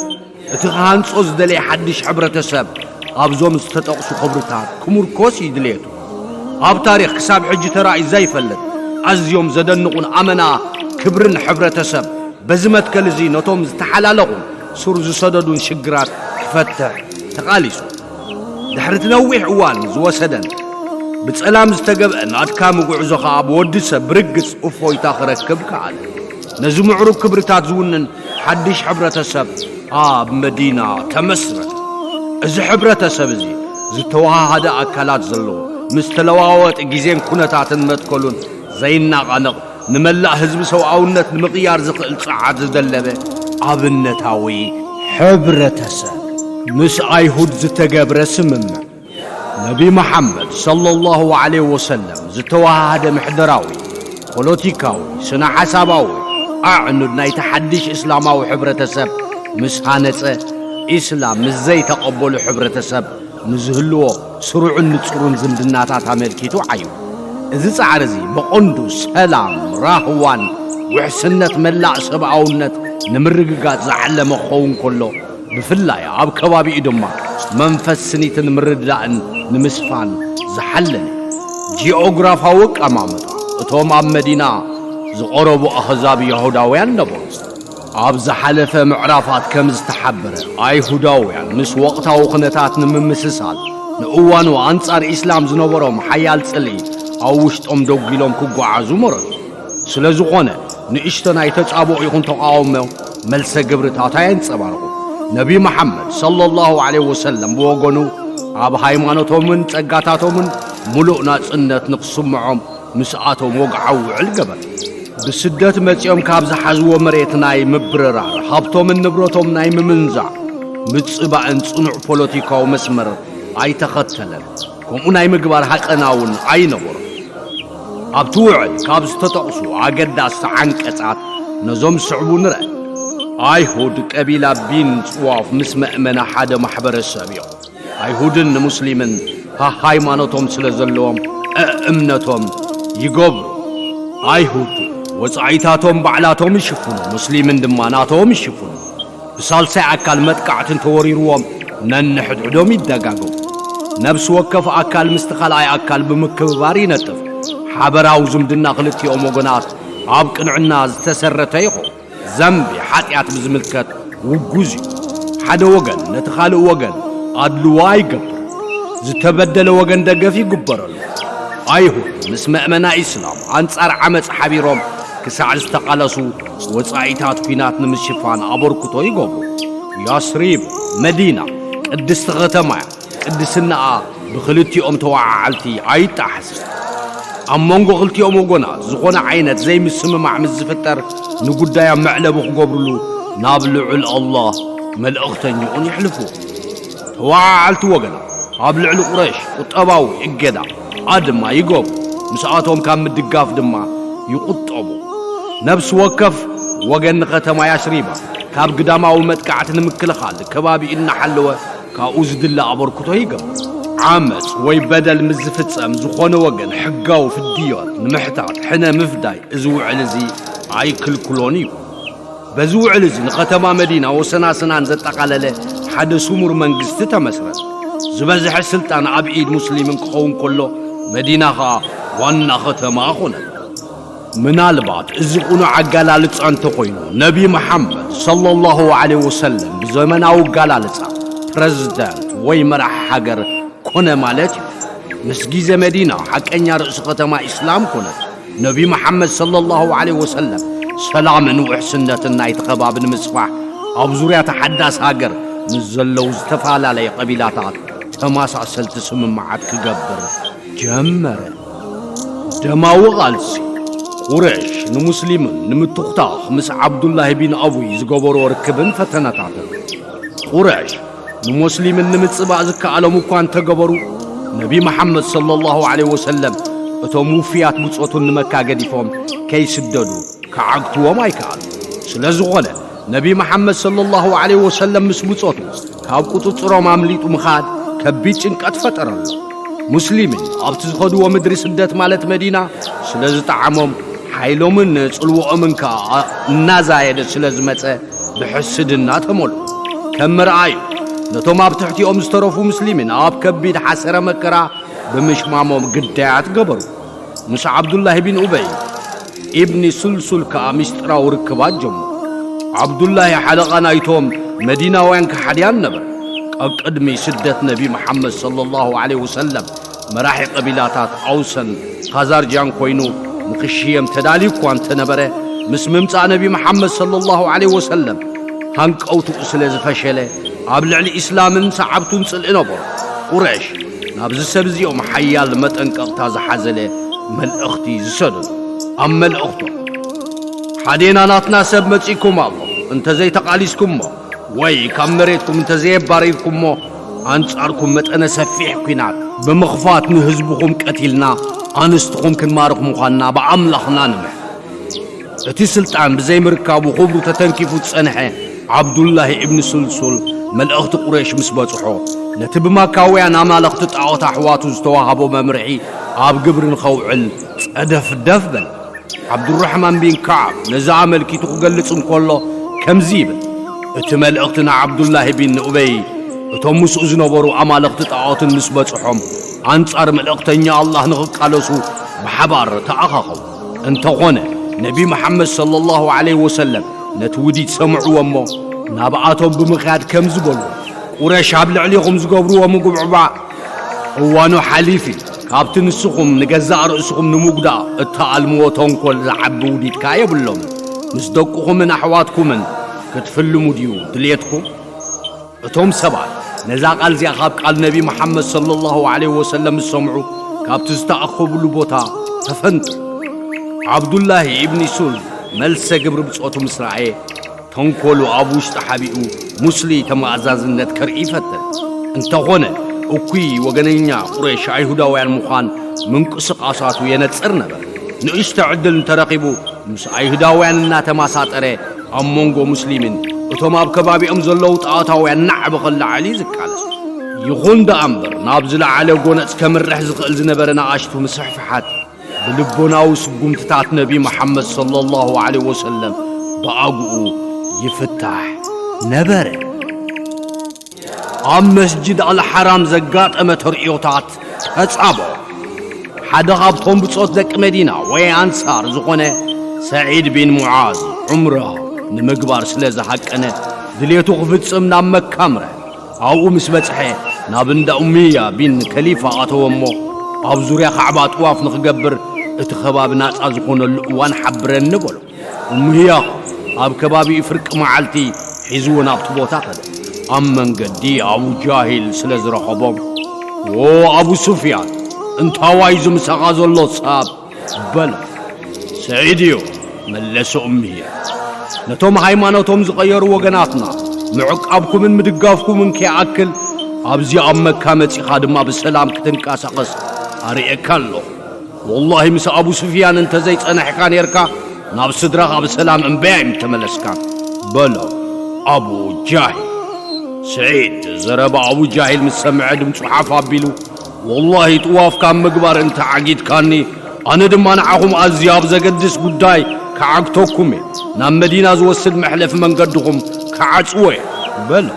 እቲ ክሃንጾ ዝደለየ ሓድሽ ሕብረተሰብ ኣብዞም ዝተጠቕሱ ክብርታት ክምርኮስ እዩ ድሌቱ። ኣብ ታሪኽ ክሳብ ሕጂ ተራእዩ ዘይፈልጥ ኣዝዮም ዘደንቑን ኣመና ክብርን ሕብረተሰብ በዚ መትከል እዚ ነቶም ዝተሓላለኹን ሱር ዝሰደዱን ሽግራት ክፈትሕ ተቓሊሱ። ድሕሪ እቲ ነዊሕ እዋን ዝወሰደን ብጸላም ዝተገብአን ኣድካሚ ጉዕዞ ኸኣ ብወዲ ሰብ ብርግጽ እፎይታ ክረክብ ከኣለ። ነዚ ምዕሩግ ክብርታት ዝውንን ሓድሽ ሕብረተሰብ ኣብ መዲና ተመስረተ። እዚ ሕብረተሰብ እዚ ዝተወሃሃደ ኣካላት ዘለዎ፣ ምስ ተለዋወጢ ግዜን ኩነታትን መትከሉን ዘይነቓነቕ፣ ንመላእ ህዝቢ ሰብኣውነት ንምቕያር ዝኽእል ጸዓት ዝደለበ ኣብነታዊ ሕብረተሰብ። ምስ ኣይሁድ ዝተገብረ ስምምዕ። ነቢ መሓመድ ሰለላሁ ዐለይሂ ወሰለም ዝተወሃሃደ ምሕደራዊ፣ ፖለቲካዊ፣ ስነ ሓሳባዊ ኣዕኑድ ናይቲ ሓድሽ እስላማዊ ሕብረተሰብ ምስ ሃነጸ፣ ኢስላም ምስ ዘይተቐበሉ ሕብረተሰብ ንዝህልዎ ስሩዕን ንጹርን ዝምድናታት ኣመልኪቱ ዓዩ። እዚ ጻዕሪ እዚ ብቐንዱ ሰላም፣ ራህዋን ውሕስነት መላእ ሰብኣውነት ንምርግጋጽ ዝዓለመ ክኸውን ከሎ፣ ብፍላይ ኣብ ከባቢኡ ድማ መንፈስ ስኒትን ምርድዳእን ንምስፋን ዝሓለነ። ጂኦግራፋዊ ኣቀማምጣ። እቶም ኣብ መዲና ዝቐረቡ ኣህዛብ ይሁዳውያን ነበሩ። ኣብ ዝሓለፈ ምዕራፋት ከም ዝተሓበረ፣ ኣይሁዳውያን ምስ ወቕታዊ ኩነታት ንምምስሳል፣ ንእዋኑ ኣንጻር ኢስላም ዝነበሮም ሓያል ጽልኢ ኣብ ውሽጦም ደጒሎም ክጓዓዙ መረጹ። ስለ ዝኾነ፣ ንእሽቶ ናይ ተጻብኦ ይኹን ተቓውሞ መልሰ ግብርታት ኣየንጸባርቑ። ነቢ መሓመድ ሰለላሁ ዐለይሂ ወሰለም ብወገኑ፣ ኣብ ሃይማኖቶምን ጸጋታቶምን ምሉእ ናጽነት ንኽስምዖም ምስኣቶም ወግዓዊ ውዕል ገበረ። ብስደት መጺኦም ካብ ዝሓዝዎ መሬት ናይ ምብርራር፣ ሃብቶምን ንብረቶም ናይ ምምንዛዕ ምጽባእን ጽኑዕ ፖለቲካዊ መስመር ኣይተኸተለን። ከምኡ ናይ ምግባር ሃቀና እውን ኣይነበሮን። ኣብቲ ውዕል ካብ ዝተጠቕሱ ኣገዳስቲ ዓንቀጻት ነዞም ዝስዕቡ ንርአ። ኣይሁድ ቀቢላ ቢን ጽዋፍ ምስ መእመና ሓደ ማሕበረሰብ እዮም። ኣይሁድን ንሙስሊምን ሃሃይማኖቶም ስለ ዘለዎም እእምነቶም ይገብሩ። ኣይሁድ ወጻኢታቶም ባዕላቶም ይሽፍኑ፣ ሙስሊምን ድማ ናቶም ይሽፍኑ። ብሳልሳይ ኣካል መጥቃዕቲ እንተወሪርዎም ነንሕድሕዶም ይደጋገፉ። ነብሲ ወከፍ ኣካል ምስቲ ካልኣይ ኣካል ብምክብባር ይነጥፍ። ሓበራዊ ዝምድና ክልቲኦም ወገናት ኣብ ቅንዕና ዝተሰረተ ይኸውን። ዘንቢ ሓጢኣት ብዝምልከት ውጉዝ እዩ። ሓደ ወገን ነቲ ካልእ ወገን ኣድልዎ ኣይገብር። ዝተበደለ ወገን ደገፍ ይግበረሉ። ኣይሁድ ምስ መእመና ኢስላም ኣንጻር ዓመጽ ሓቢሮም ክሳዕ ዝተቓለሱ ወጻኢታት ኲናት ንምሽፋን ኣበርክቶ ይገብሩ። ያስሪብ፣ መዲና፣ ቅድስቲ ከተማ እያ። ቅድስናኣ ብኽልቲኦም ተወዓዓልቲ ኣይጣሓስን። ኣብ መንጎ ክልቲኦም ወገናት ዝኾነ ዓይነት ዘይምስምማዕ ምስ ዝፍጠር፣ ንጉዳዮም መዕለቢ ክገብርሉ ናብ ልዑል ኣላህ መልእኽተኛኡን የሕልፍዎ። ተወዓዓልቲ ወገናት ኣብ ልዕሊ ቁረይሽ ቁጠባዊ እገዳ ኣድማ ይገብሩ፣ ምስኣቶም ካብ ምድጋፍ ድማ ይቑጠቡ። ነብሲ ወከፍ ወገን ንኸተማ ያስሪባ ካብ ግዳማዊ መጥቃዕቲ ንምክልኻል ከባቢኡ እናሓለወ ካብኡ ዝድለ ኣበርክቶ ይገብር። ዓመጽ ወይ በደል ምስ ዝፍጸም ዝኾነ ወገን ሕጋዊ ፍድዮት ንምሕታት ሕነ ምፍዳይ እዚ ውዕል እዚ ኣይክልክሎን እዩ። በዚ ውዕል እዚ ንኸተማ መዲና ወሰናስናን ዘጠቓለለ ሓደ ስሙር መንግስቲ ተመስረት። ዝበዝሐ ስልጣን ኣብ ኢድ ሙስሊምን ክኸውን ከሎ፣ መዲና ኸኣ ዋና ኸተማ ኾነት። ምናልባት እዚ ቁኑዕ ኣገላልጻ እንተኾይኑ፣ ነቢ መሓመድ ሰለላሁ ዐለይሂ ወሰለም ብዘመናዊ ኣገላልጻ ፕረዚደንት ወይ መራሒ ሃገር ኮነ ማለት እዩ። ምስ ግዜ መዲና ሓቀኛ ርእሲ ከተማ ኢስላም ኮነት። ነቢ መሓመድ ሰለላሁ ዐለይሂ ወሰለም ሰላምን ውሕስነትን ናይቲ ከባቢ ንምስፋሕ ኣብ ዙርያ እታ ሓዳስ ሃገር ምስ ዘለዉ ዝተፈላለየ ቀቢላታት ተመሳሰልቲ ስምምዓት ክገብር ጀመረ። ደማዊ ቃልሲ። ቁረይሽ ንሙስሊምን ንምትኹታኽ ምስ ዓብዱላሂ ቢን ኣቡይ ዝገበርዎ ርክብን ፈተነታትን። ቁረይሽ ንሙስሊምን ንምጽባእ ዝከኣሎም እኳ እንተገበሩ፣ ነቢ መሓመድ ሰለላሁ ዐለይሂ ወሰለም እቶም ውፉያት ብጾቱን ንመካ ገዲፎም ከይስደዱ ክዓግትዎም ኣይከኣሉ። ስለ ዝኾነ፣ ነቢ መሓመድ ሰለላሁ ዐለይሂ ወሰለም ምስ ብጾቱ ካብ ቁጽጽሮም ኣምሊጡ ምኻድ ከቢድ ጭንቀት ፈጠረሎም። ሙስሊምን ኣብቲ ዝኸድዎ ምድሪ ስደት ማለት መዲና ስለ ዝጠዓሞም፣ ሓይሎምን ጽልዎኦምን ከኣ እናዛየደ ስለ ዝመጸ፣ ብሕስድና ተመልኡ። ከም መርኣዩ፣ ነቶም ኣብ ትሕቲኦም ዝተረፉ ሙስሊምን ኣብ ከቢድ ሓሰረ መከራ ብምሽማሞም ግዳያት ገበሩ። ምስ ዓብዱላሂ ቢን ኡበይ ኢብኒ ሱልሱል ከኣ ምስጢራዊ ርክባት ጀመሩ። ዓብዱላሂ ሓለቓ ናይቶም መዲናውያን ከሓድያን ነበረ። ቀቅድሚ ስደት ነቢ መሓመድ ሰለላሁ ዐለይሂ ወሰለም፣ መራሒ ቀቢላታት ኣውሰን ኻዛርጃን ኮይኑ ንኽሽየም ተዳልዩ እኳ እንተነበረ፣ ምስ ምምጻእ ነቢ መሓመድ ሰለላሁ ዐለይሂ ወሰለም ሃንቀውትኡ ስለ ዝፈሸለ፣ ኣብ ልዕሊ ኢስላምን ሰዓብቱን ጽልኢ ነበሮ። ቁረሽ ናብዚ ሰብ እዚኦም ሓያል መጠንቀቕታ ዝሓዘለ መልእኽቲ ዝሰደዱ። ኣብ መልእኽቶም፣ ሓዴና ናትና ሰብ መጺእኩም ኣሎ፣ እንተዘይተቓሊስኩሞ ወይ ካብ መሬትኩም እንተዘየባሪርኩሞ፣ ኣንጻርኩም መጠነ ሰፊሕ ኲናት ብምኽፋት ንህዝብኹም ቀቲልና ኣንስትኹም ክንማርኽ ምዃንና ብኣምላኽና ንምሕ። እቲ ስልጣን ብዘይምርካቡ ክብሩ ተተንኪፉ ዝጸንሐ ዓብዱላሂ እብኒ ሱልሱል መልእኽቲ ቁረይሽ ምስ በጽሖ፣ ነቲ ብማካውያን ኣማለኽቲ ጣዖት ኣሕዋቱ ዝተዋህቦ መምርሒ ኣብ ግብሪ ንኸውዕል ጸደፍደፍ በለ። ዓብዱራሕማን ቢን ከዓብ ነዚ ኣመልኪቱ ክገልጽ እንከሎ ከምዚ ይብል፣ እቲ መልእኽቲ ንዓብዱላሂ ቢን ኡበይ እቶም ምስኡ ዝነበሩ ኣማለኽቲ ጣዖትን ምስ በጽሖም፣ ኣንጻር መልእኽተኛ ኣላህ ንኽቃለሱ ብሓባር ተኣኻኸቡ። እንተኾነ፣ ነቢ መሓመድ ሰለላሁ ዐለይሂ ወሰለም ነቲ ውዲት ሰምዕዎ እሞ፣ ናብኣቶም ብምኽያድ ከምዚ በሉ፣ ቁረሽ ኣብ ልዕሊኹም ዝገብርዎ ምጉብዕባዕ እዋኑ ሓሊፍ እዩ። ካብቲ ንስኹም ንገዛእ ርእስኹም ንምጉዳእ እትኣልምዎ ተንኮል ዝዓቢ ውዲት ከኣ የብሎምን። ምስ ደቅኹምን ኣሕዋትኩምን ክትፍልሙ ድዩ ድልየትኩም? እቶም ሰባት ነዛ ቃል እዚኣ ካብ ቃል ነቢ መሓመድ ሰለላሁ ዐለይሂ ወሰለም ምስ ሰምዑ፣ ካብቲ ዝተኣኸቡሉ ቦታ ተፈንጡ። ዓብዱላሂ ኢብኒ ሱል መልሰ ግብሪ ብጾቱ ምስ ረኣየ፣ ተንኮሉ ኣብ ውሽጢ ሓቢኡ፣ ሙስሊ ተመኣዛዝነት ከርኢ ይፈትን። እንተኾነ፣ እኩይ ወገነኛ ቁረይሽ ኣይሁዳውያን ምዃን ምንቅስቓሳቱ የነጽር ነበር። ንእሽቶ ዕድል እንተረኺቡ፣ ምስ ኣይሁዳውያን እናተማሳጠረ፣ ኣብ መንጎ ሙስሊምን እቶም ኣብ ከባቢኦም ዘለዉ ጣዖታውያን ናዕቢ ከለዓዕል እዩ ዝቃለስ። ይኹን ደኣ እምበር፣ ናብ ዝለዓለ ጎነጽ ከምርሕ ዝኽእል ዝነበረ ንኣሽቱ ምስሕፍሓት፣ ብልቦናዊ ስጉምትታት ነቢ መሓመድ ሰለላሁ ዐለይሂ ወሰለም ብኣግኡ ይፍታሕ ነበረ። ኣብ መስጅድ ኣልሓራም ዘጋጠመ ተርእዮታት ተጻብኦ። ሓደ ካብቶም ብጾት ደቂ መዲና ወይ ኣንሳር ዝኾነ ሰዒድ ቢን ሙዓዝ ዑምራ ንምግባር ስለ ዝሃቀነ፣ ድሌቱ ክፍጽም ናብ መካ ኣምረ። ኣብኡ ምስ በጽሐ፣ ናብ እንዳ ኡምያ ቢን ከሊፋ ኣተወ እሞ፣ ኣብ ዙርያ ካዕባ ጥዋፍ ንኽገብር እቲ ከባቢ ናጻ ዝኾነሉ እዋን ሓብረኒ በሎ። ኡምያ ኣብ ከባቢኡ ፍርቂ መዓልቲ ሒዝዎ ናብቲ ቦታ ከደ። ኣብ መንገዲ ኣቡ ጃሂል ስለ ዝረኸቦም፣ "ዎ ኣቡ ሱፍያን፣ እንታዋይ እዚ ምሳኻ ዘሎ ሰብ?" በሎ። "ስዒድ እዩ," መለሰ ኡምያ። "ነቶም ሃይማኖቶም ዝቐየሩ ወገናትና ምዕቃብኩምን ምድጋፍኩምን ከይኣክል፣ ኣብዚ ኣብ መካ መጺኻ ድማ ብሰላም ክትንቀሳቐስ ኣርእየካ ኣለኹ። ወላሂ ምስ ኣቡ ሱፍያን እንተዘይጸናሕካ ኔርካ፣ ናብ ስድራኻ ብሰላም እምበይ ኣይምተመለስካን" በሎ ኣቡ ጃሂል። ስዒድ ዘረባ ኣቡ ጃሂል ምስ ሰምዐ ድምፁ ሓፍ ኣቢሉ፣ "ወላሂ ጥዋፍ ካብ ምግባር እንተ ዓጊትካኒ፣ ኣነ ድማ ንዓኹም ኣዝዩ ኣብ ዘገድስ ጉዳይ ክዓግተኩም እየ። ናብ መዲና ዝወስድ መሕለፊ መንገድኹም ክዓጽዎ እየ" በሎ።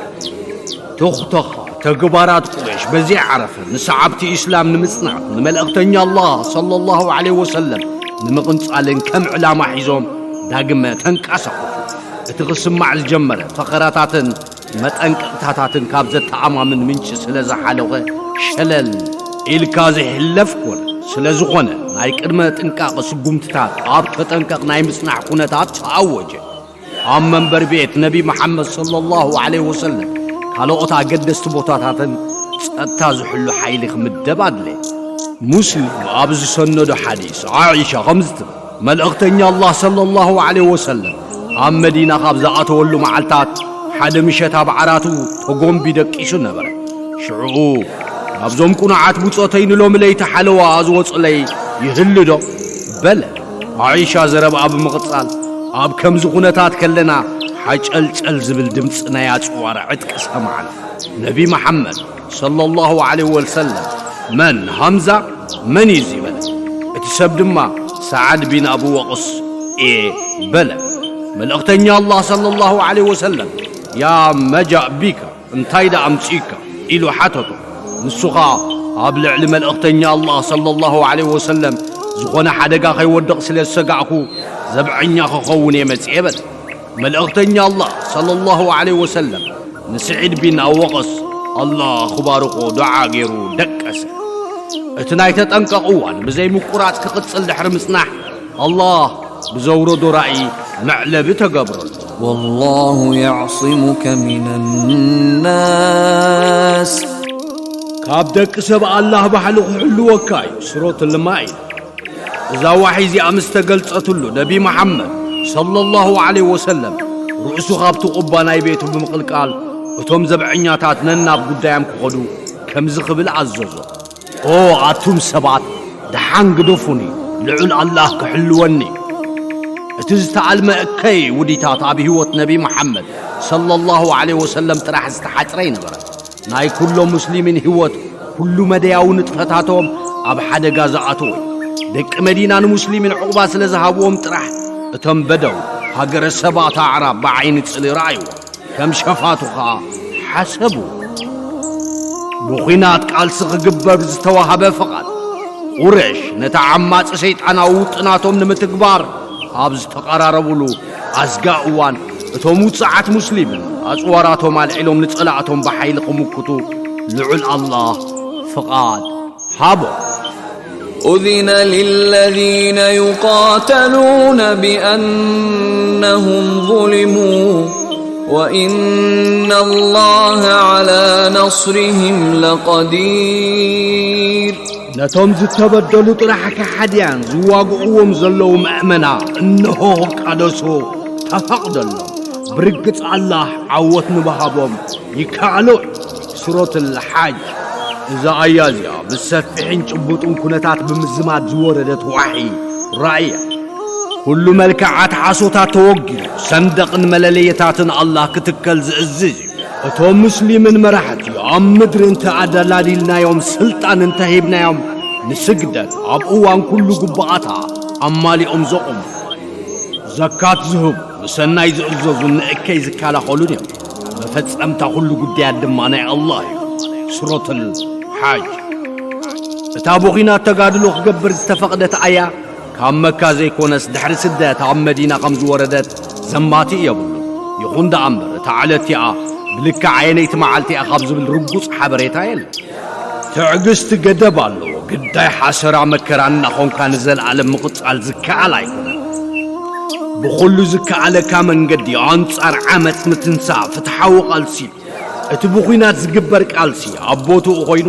ቶኽቶኻ ተግባራት ቁረይሽ በዚ ዓረፈ። ንሰዓብቲ ኢስላም ንምጽናት፣ ንመልእኽተኛ ኣላህ ሰለላሁ ዐለይሂ ወሰለም ንምቕንጻልን ከም ዕላማ ሒዞም ዳግመ ተንቀሳቐሱ። እቲ ክስማዕ ዝጀመረ ፈኸራታትን መጠንቀቕታታትን ካብ ዘተኣማምን ምንጪ ስለ ዝሓለኸ፣ ሸለል ኢልካ ዝሕለፍ ኮነ። ስለ ዝኾነ፣ ናይ ቅድመ ጥንቃቐ ስጉምትታት ኣብ ተጠንቀቕ ናይ ምጽናሕ ኩነታት ተኣወጀ። ኣብ መንበር ቤት ነቢ መሓመድ ሰለላሁ ዐለይሂ ወሰለም ካልኦት ኣገደስቲ ቦታታትን ጸጥታ ዝሕሉ ሓይሊ ክምደብ ኣድለየ። ሙስሊም ኣብ ዝሰነዶ ሓዲስ፣ ዓኢሻ ከምዚ ትብል፣ መልእኽተኛ ኣላህ ሰለላሁ ዐለይሂ ወሰለም ኣብ መዲና ካብ ዝኣተወሉ መዓልታት ሓደ ምሸት ኣብ ዓራቱ ተጎምቢ ደቂሱ ነበረ። ሽዑኡ፣ "ናብዞም ቁኑዓት ብጾተይ ንሎሚ ለይቲ ሓለዋ ዝወጹለይ ይህሉ ዶ?" በለ። ዓኢሻ ዘረብኣ ብምቕጻል፣ "ኣብ ከምዚ ኩነታት ከለና ሓጨልጨል ዝብል ድምጺ ናይ ኣጽዋር ዕጥቂ ሰማዕና። ነቢ መሓመድ ሰለላሁ ዐለይሂ ወሰለም፣ 'መን? ሃምዛ? መን እዩ እዚ?' በለ። እቲ ሰብ ድማ፣ 'ሰዓድ ቢን ኣቡ ወቕስ እየ' በለ። መልእኽተኛ ኣላህ ሰለላሁ ዐለይሂ ወሰለም፣ 'ያ መጃእ ቢካ?' እንታይ ደኣ ኣምጺኡካ? ኢሉ ሓተቶ። ንሱ ኸኣ ኣብ ልዕሊ መልእኽተኛ ኣላህ ሰለላሁ ዐለይሂ ወሰለም ዝኾነ ሓደጋ ከይወድቕ ስለ ዝሰጋእኩ፣ ዘብዐኛ ክኸውን እየ መጺኤ በለ። መልእኽተኛ ኣላህ ሰለላሁ ዐለይሂ ወሰለም ንስዒድ ቢን ኣወቐስ ኣላህ ክባርኾ ዱዓ ገይሩ ደቀሰ። እቲ ናይ ተጠንቀቕ እዋን ብዘይ ምቁራጽ ክቕጽል ድሕሪ ምጽናሕ፣ ኣላህ ብዘውረዶ ራእይ መዕለቢ ተገብረሉ። والله يعصمك من الناس። ካብ ደቂ ሰብ ኣላህ ባሕሊ ክሕልወካ እዩ። ሱረቱል ማኢዳ። እዛ ዋሒ እዚኣ ምስ ተገልጸትሉ፣ ነቢ መሓመድ ሰለላሁ ዐለይሂ ወሰለም ርእሱ ካብቲ ቁባ ናይ ቤቱ ብምቕልቃል፣ እቶም ዘብዐኛታት ነናብ ጉዳዮም ክኸዱ ከምዚ ክብል ኣዘዞ። ኦ ኣቱም ሰባት፣ ደሓን ግደፉኒ፣ ልዑል ኣላህ ክሕልወኒ። እቲ ዝተኣልመ እከይ ውዲታት ኣብ ህይወት ነቢ መሓመድ ሰለላሁ ዐለይሂ ወሰለም ጥራሕ ዝተሓጽረ ኣይነበረን። ናይ ኩሎም ሙስሊሚን ህይወት፣ ኩሉ መደያዊ ንጥፈታቶም ኣብ ሓደጋ ዝኣተወ እዩ። ደቂ መዲና ንሙስሊሚን ዕቑባ ስለ ዝሃብዎም ጥራሕ፣ እቶም በደው፣ ሃገረ ሰባት ኣዕራብ ብዓይኒ ጽልኢ ረኣይዎ። ከም ሸፋቱ ኸኣ ሓሰቡ። ብኹናት ቃልሲ ክግበር ዝተዋህበ ፍቓድ፣ ቁረሽ ነቲ ዓማጺ ሰይጣናዊ ውጥናቶም ንምትግባር ኣብ ዝተቐራረቡሉ ኣዝጋ እዋን፣ እቶም ውጽዓት ሙስሊምን ኣጽዋራቶም ኣልዒሎም ንጸላእቶም ብሓይሊ ክምክቱ ልዑል ኣላህ ፍቓድ ሃቦ። أذن للذين يقاتلون بأنهم ظلموا وإن الله على نصرهم لقدير. ነቶም ዝተበደሉ ጥራሕ ከሓድያን ዝዋግእዎም ዘለዉ ምእመና እንሆ ክቃለሱ ተፈቕደሎም። ብርግጽ ኣላህ ዓወት ንባሃቦም ይከኣሎ እዩ። ሱረቱል ሓጅ። እዛ ኣያ እዚኣ ብሰፊሕን ጭቡጥን ኩነታት ብምዝማድ ዝወረደት ዋሒ ራእያ። ኩሉ መልክዓት ሓሶታት ተወጊዱ፣ ሰንደቕን መለለየታትን ኣላህ ክትከል ዝእዝዝ እዩ። እቶም ሙስሊምን መራሕቲ ኣብ ምድሪ እንተ ኣደላዲልናዮም፣ ስልጣን እንተ ሂብናዮም፣ ንስግደት ኣብ እዋን ኩሉ ግቡኣታ ኣማሊኦም ዘቑሙ። ዘካት ዝህቡ፣ ንሰናይ ዝእዘዙን ንእከይ ዝከላኸሉን እዮም። መፈጸምታ ኩሉ ጉዳያት ድማ ናይ ኣላህ እዩ። ሱረቱል ሓጅ። እታ ብኹናት ተጋድሎ ክገብር ዝተፈቕደት ኣያ፣ ካብ መካ ዘይኮነስ ድሕሪ ስደት ኣብ መዲና ከም ዝወረደት ዘማትእ የብሉን። ይኹን ደኣ እምበር፣ እታ ዕለት እቲኣ ብልክዕ ኣየነይቲ መዓልቲ እያ ካብ ዝብል ርጉጽ ሓበሬታ የለን። ትዕግስቲ ገደብ ኣለዎ። ግዳይ ሓሰራ መከራ እናኾንካ ንዘለኣለም ምቕጻል ዝከኣል ኣይኮነን። ብኹሉ ዝከኣለካ መንገዲ ኣንጻር ዓመጽ ምትንሳእ ፍትሓዊ ቃልሲ እዩ። እቲ ብኹናት ዝግበር ቃልሲ ኣብ ቦትኡ ኮይኑ፣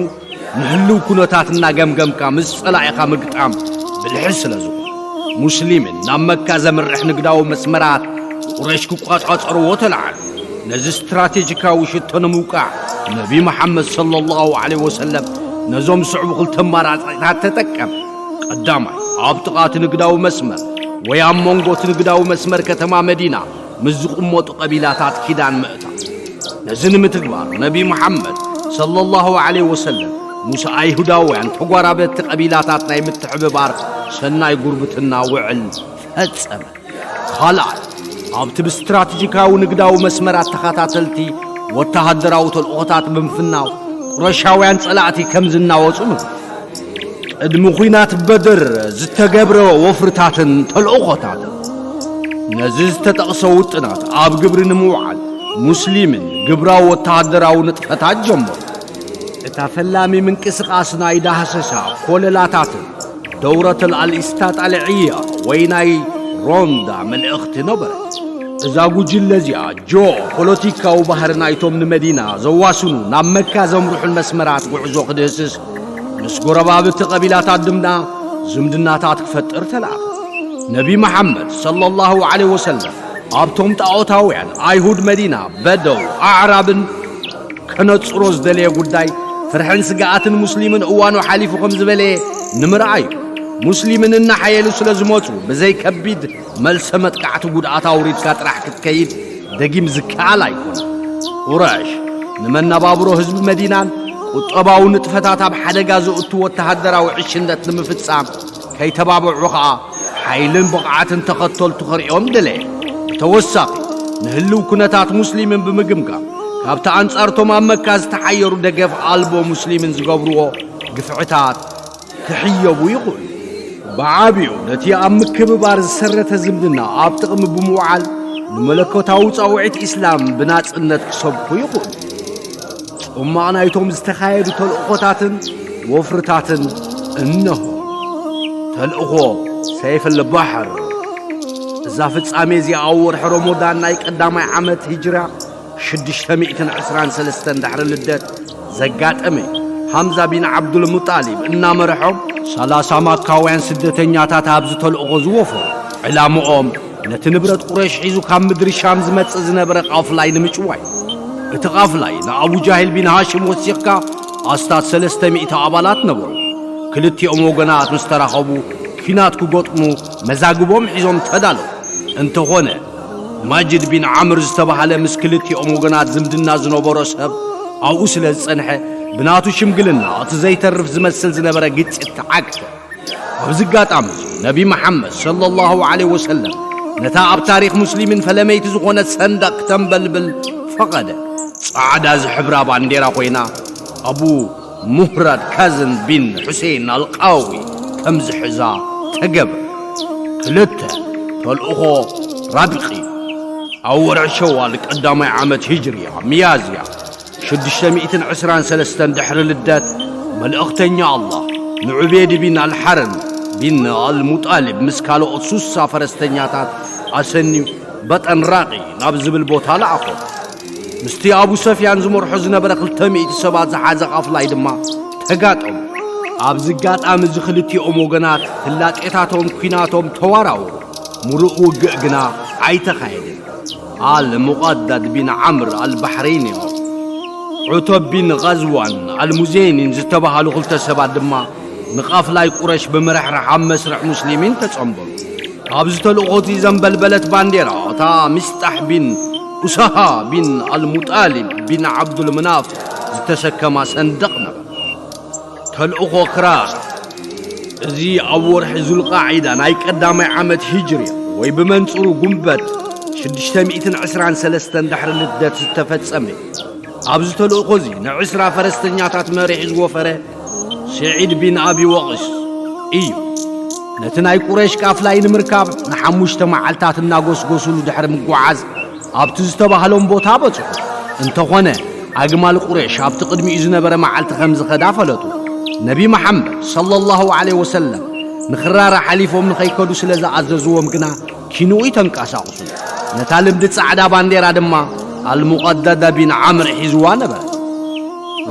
ንህልው ኩነታት እናገምገምካ ምስ ጸላኢኻ ምግጣም ብልሒ ስለ ዝኾነ፣ ሙስሊምን ናብ መካ ዘምርሕ ንግዳዊ መስመራት ቁረይሽ ክቋጻጸርዎ ተለዓሉ። ነዚ ስትራቴጂካዊ ሽቶ ንምውቃዕ፣ ነቢ መሓመድ ሰለላሁ ዐለይሂ ወሰለም ነዞም ዝስዕቡ ክልተ ኣማራጺታት ተጠቀመ። ቀዳማይ፣ ኣብ ጥቓ እቲ ንግዳዊ መስመር ወይ ኣብ መንጎ እቲ ንግዳዊ መስመር ከተማ መዲና ምስ ዝቕመጡ ቀቢላታት ኪዳን ምእታው። ነዚ ንምትግባር ነቢ መሓመድ ሰለላሁ ዐለይሂ ወሰለም ምስ ኣይሁዳውያን ተጓራበቲ ቀቢላታት ናይ ምትሕብባር ሰናይ ጉርብትና ውዕል ፈጸመ። ካልኣይ፣ ኣብቲ ብስትራተጂካዊ ንግዳዊ መስመራት ተኸታተልቲ ወተሃደራዊ ተልእኾታት ብምፍናው፣ ቁረሻውያን ጸላእቲ ከም ዝናወጹ ምግባር። ቅድሚ ኲናት በድር ዝተገብረ ወፍርታትን ተልእኾታትን። ነዚ ዝተጠቕሰ ውጥናት ኣብ ግብሪ ንምውዓል፣ ሙስሊምን ግብራዊ ወተሃደራዊ ንጥፈታት ጀመሩ። እታ ፈላሚ ምንቅስቓስ ናይ ዳህሰሳ ኮለላታትን ደውረተል ኣልኢስታጣልዕያ ወይ ናይ ሮንዳ መልእኽቲ ነበረት። እዛ ጉጅለ እዚኣ ጂኦ ፖለቲካዊ ባህሪ ናይቶም ንመዲና ዘዋስኑ ናብ መካ ዘምርሑን መስመራት ጉዕዞ ክድህስስ፣ ምስ ጎረባብቲ ቀቢላታት ድማ ዝምድናታት ክፈጥር ተለኣኸ። ነቢ መሓመድ ሰለላሁ ዐለይሂ ወሰለም ኣብቶም ጣዖታውያን ኣይሁድ መዲና፣ በደው፣ ኣዕራብን ከነጽሮ ዝደለየ ጉዳይ፣ ፍርሕን ስግኣትን ሙስሊምን እዋኑ ሓሊፉ ከም ዝበለየ ንምርኣይ እዩ። ሙስሊምን እናሓየሉ ስለ ዝመጹ፣ ብዘይ ከቢድ መልሰ መጥቃዕቲ ጉድኣት ኣውሪድካ ጥራሕ ክትከይድ ደጊም ዝከኣል ኣይኮነን። ቁረሽ ንመነባብሮ ህዝቢ መዲናን ቁጠባዊ ንጥፈታት ኣብ ሓደጋ ዘእቱ ወተሃደራዊ ዕሽነት ንምፍጻም ከይተባብዑ ኸኣ፣ ሓይልን ብቕዓትን ተኸተልቱ ከርእዮም ደለየ። ብተወሳኺ፣ ንህልው ኩነታት ሙስሊምን ብምግምጋም፣ ካብቲ ኣንጻርቶም ኣብ መካ ዝተሓየሩ ደገፍ ኣልቦ ሙስሊምን ዝገብርዎ ግፍዕታት ክሕየቡ ይኽእሉ። ብዓቢኡ፣ ነቲ ኣብ ምክብባር ዝሰረተ ዝምድና ኣብ ጥቕሚ ብምውዓል፣ ንመለኮታዊ ጻውዒት ኢስላም ብናጽነት ክሰብኩ ይኽእሉ። ጽማቕ ናይቶም ዝተኻየዱ ተልእኾታትን ወፍርታትን እነሆ። ተልእኾ ሰይፍ ኣልባሕር። እዛ ፍጻሜ እዚኣ ኣብ ወርሒ ረሞዳን ናይ ቀዳማይ ዓመት ሂጅራ ሽዱሽተ ሚእትን ዕስራን ሰለስተን ድሕሪ ልደት ዘጋጠመ፣ ሃምዛ ቢን ዓብዱል ሙጣሊብ እናመርሖም፣ ሰላሳ ማካውያን ስደተኛታት ኣብዚ ተልእኾ ዝወፈሩ። ዕላምኦም ነቲ ንብረት ቁረይሽ ሒዙ ካብ ምድሪ ሻም ዝመጽእ ዝነበረ ቃፍላይ ንምጭዋይ። እቲ ቃፍላይ ንኣቡ ጃሂል ቢን ሃሽም ወሲኽካ ኣስታት ሰለስተ ሚእቲ ኣባላት ነበሩ። ክልቲኦም ወገናት ምስ ተራኸቡ፣ ኲናት ክገጥሙ መዛግቦም ሒዞም ተዳለዉ። እንተኾነ፣ ማጅድ ቢን ዓምር ዝተባህለ ምስ ክልቲኦም ወገናት ዝምድና ዝነበሮ ሰብ ኣብኡ ስለ ዝጸንሐ፣ ብናቱ ሽምግልና እቲ ዘይተርፍ ዝመስል ዝነበረ ግጭት ተዓግተ። ኣብዚ ኣጋጣሚ እዚ ነቢ መሓመድ ሰለላሁ ዐለይሂ ወሰለም ነታ ኣብ ታሪኽ ሙስሊሚን ፈለመይቲ ዝኾነት ሰንደቕ ክተንበልብል ፈቐደ። ጻዕዳ ዝሕብራ ባንዴራ ኮይና፣ ኣቡ ሙህራድ ካዝን ቢን ሑሴን ኣልቃዊ ከም ዝሕዛ ተገብረ። ክልተ፣ ተልእኾ ራብቂ። ኣብ ወርሒ ሸዋል ቀዳማይ ዓመት ሂጅርያ፣ ሚያዝያ ሽዱሽተ ሚእትን ዕስራን ሰለስተን ድሕሪ ልደት፣ መልእኽተኛ ኣላህ ንዑቤድ ቢን ኣልሓርም ቢን ኣልሙጣሊብ ምስ ካልኦት ሱሳ ፈረስተኛታት ኣሰንዩ፣ በጠን ራቒ ናብ ዝብል ቦታ ለኣኾ። ምስቲ ኣቡ ሰፍያን ዝመርሖ ዝነበረ ክልተ ሚእቲ ሰባት ዝሓዘ ቃፍላይ ድማ ተጋጠሙ። ኣብዚ ኣጋጣሚ እዚ ክልቲኦም ወገናት ፍላቄታቶም ኲናቶም ተዋራወሩ። ምሉእ ውግእ ግና ኣይተኻየደን። ኣል ሙቐዳድ ቢን ዓምር ኣልባሕረይኒ፣ ዑተብ ቢን ቐዝዋን ኣልሙዜኒን ዝተባህሉ ክልተ ሰባት ድማ ንቃፍላይ ቁረሽ ብምርሕራሕ ኣብ መስርዕ ሙስሊሚን ተጸንበሩ። ኣብዚ ተልእኾ እቲ ዘንበልበለት ባንዴራ እታ ሚስጣሕ ቢን ኡሳሃ ቢን ኣልሙጣሊብ ቢን ዓብዱል ምናፍ ዝተሰከማ ሰንደቕ ነበረ። ተልእኾ ክራር። እዚ ኣብ ወርሒ ዙልቃዒዳ ናይ ቀዳማይ ዓመት ሂጅርያ ወይ ብመንጽሩ ጉንበት ሽዱሽተ ሚእትን ዕስራን ሰለስተን ድሕሪ ልደት ዝተፈጸመ እዩ። ኣብዚ ተልእኾ እዚ ንዕስራ ፈረስተኛታት መሪሑ ዝወፈረ ስዒድ ቢን ኣቢ ወቕስ እዩ። ነቲ ናይ ቁረይሽ ቃፍላይ ንምርካብ ንሓሙሽተ መዓልታት እናጎስጎሱሉ ድሕሪ ምጉዓዝ ኣብቲ ዝተባህሎም ቦታ በጽሑ። እንተኾነ ኣግማል ቁረይሽ ኣብቲ ቅድሚኡ ዝነበረ መዓልቲ ከም ዝኸዳ ፈለጡ። ነቢ መሓመድ ሰለላሁ ዐለይሂ ወሰለም ንኽራራ ሓሊፎም ንኸይከዱ ስለ ዝኣዘዝዎም ግና ኪንኡ ይተንቀሳቕሱ። ነታ ልምዲ ጻዕዳ ባንዴራ ድማ ኣልሙቐዳዳ ቢን ዓምር ሒዝዋ ነበረ።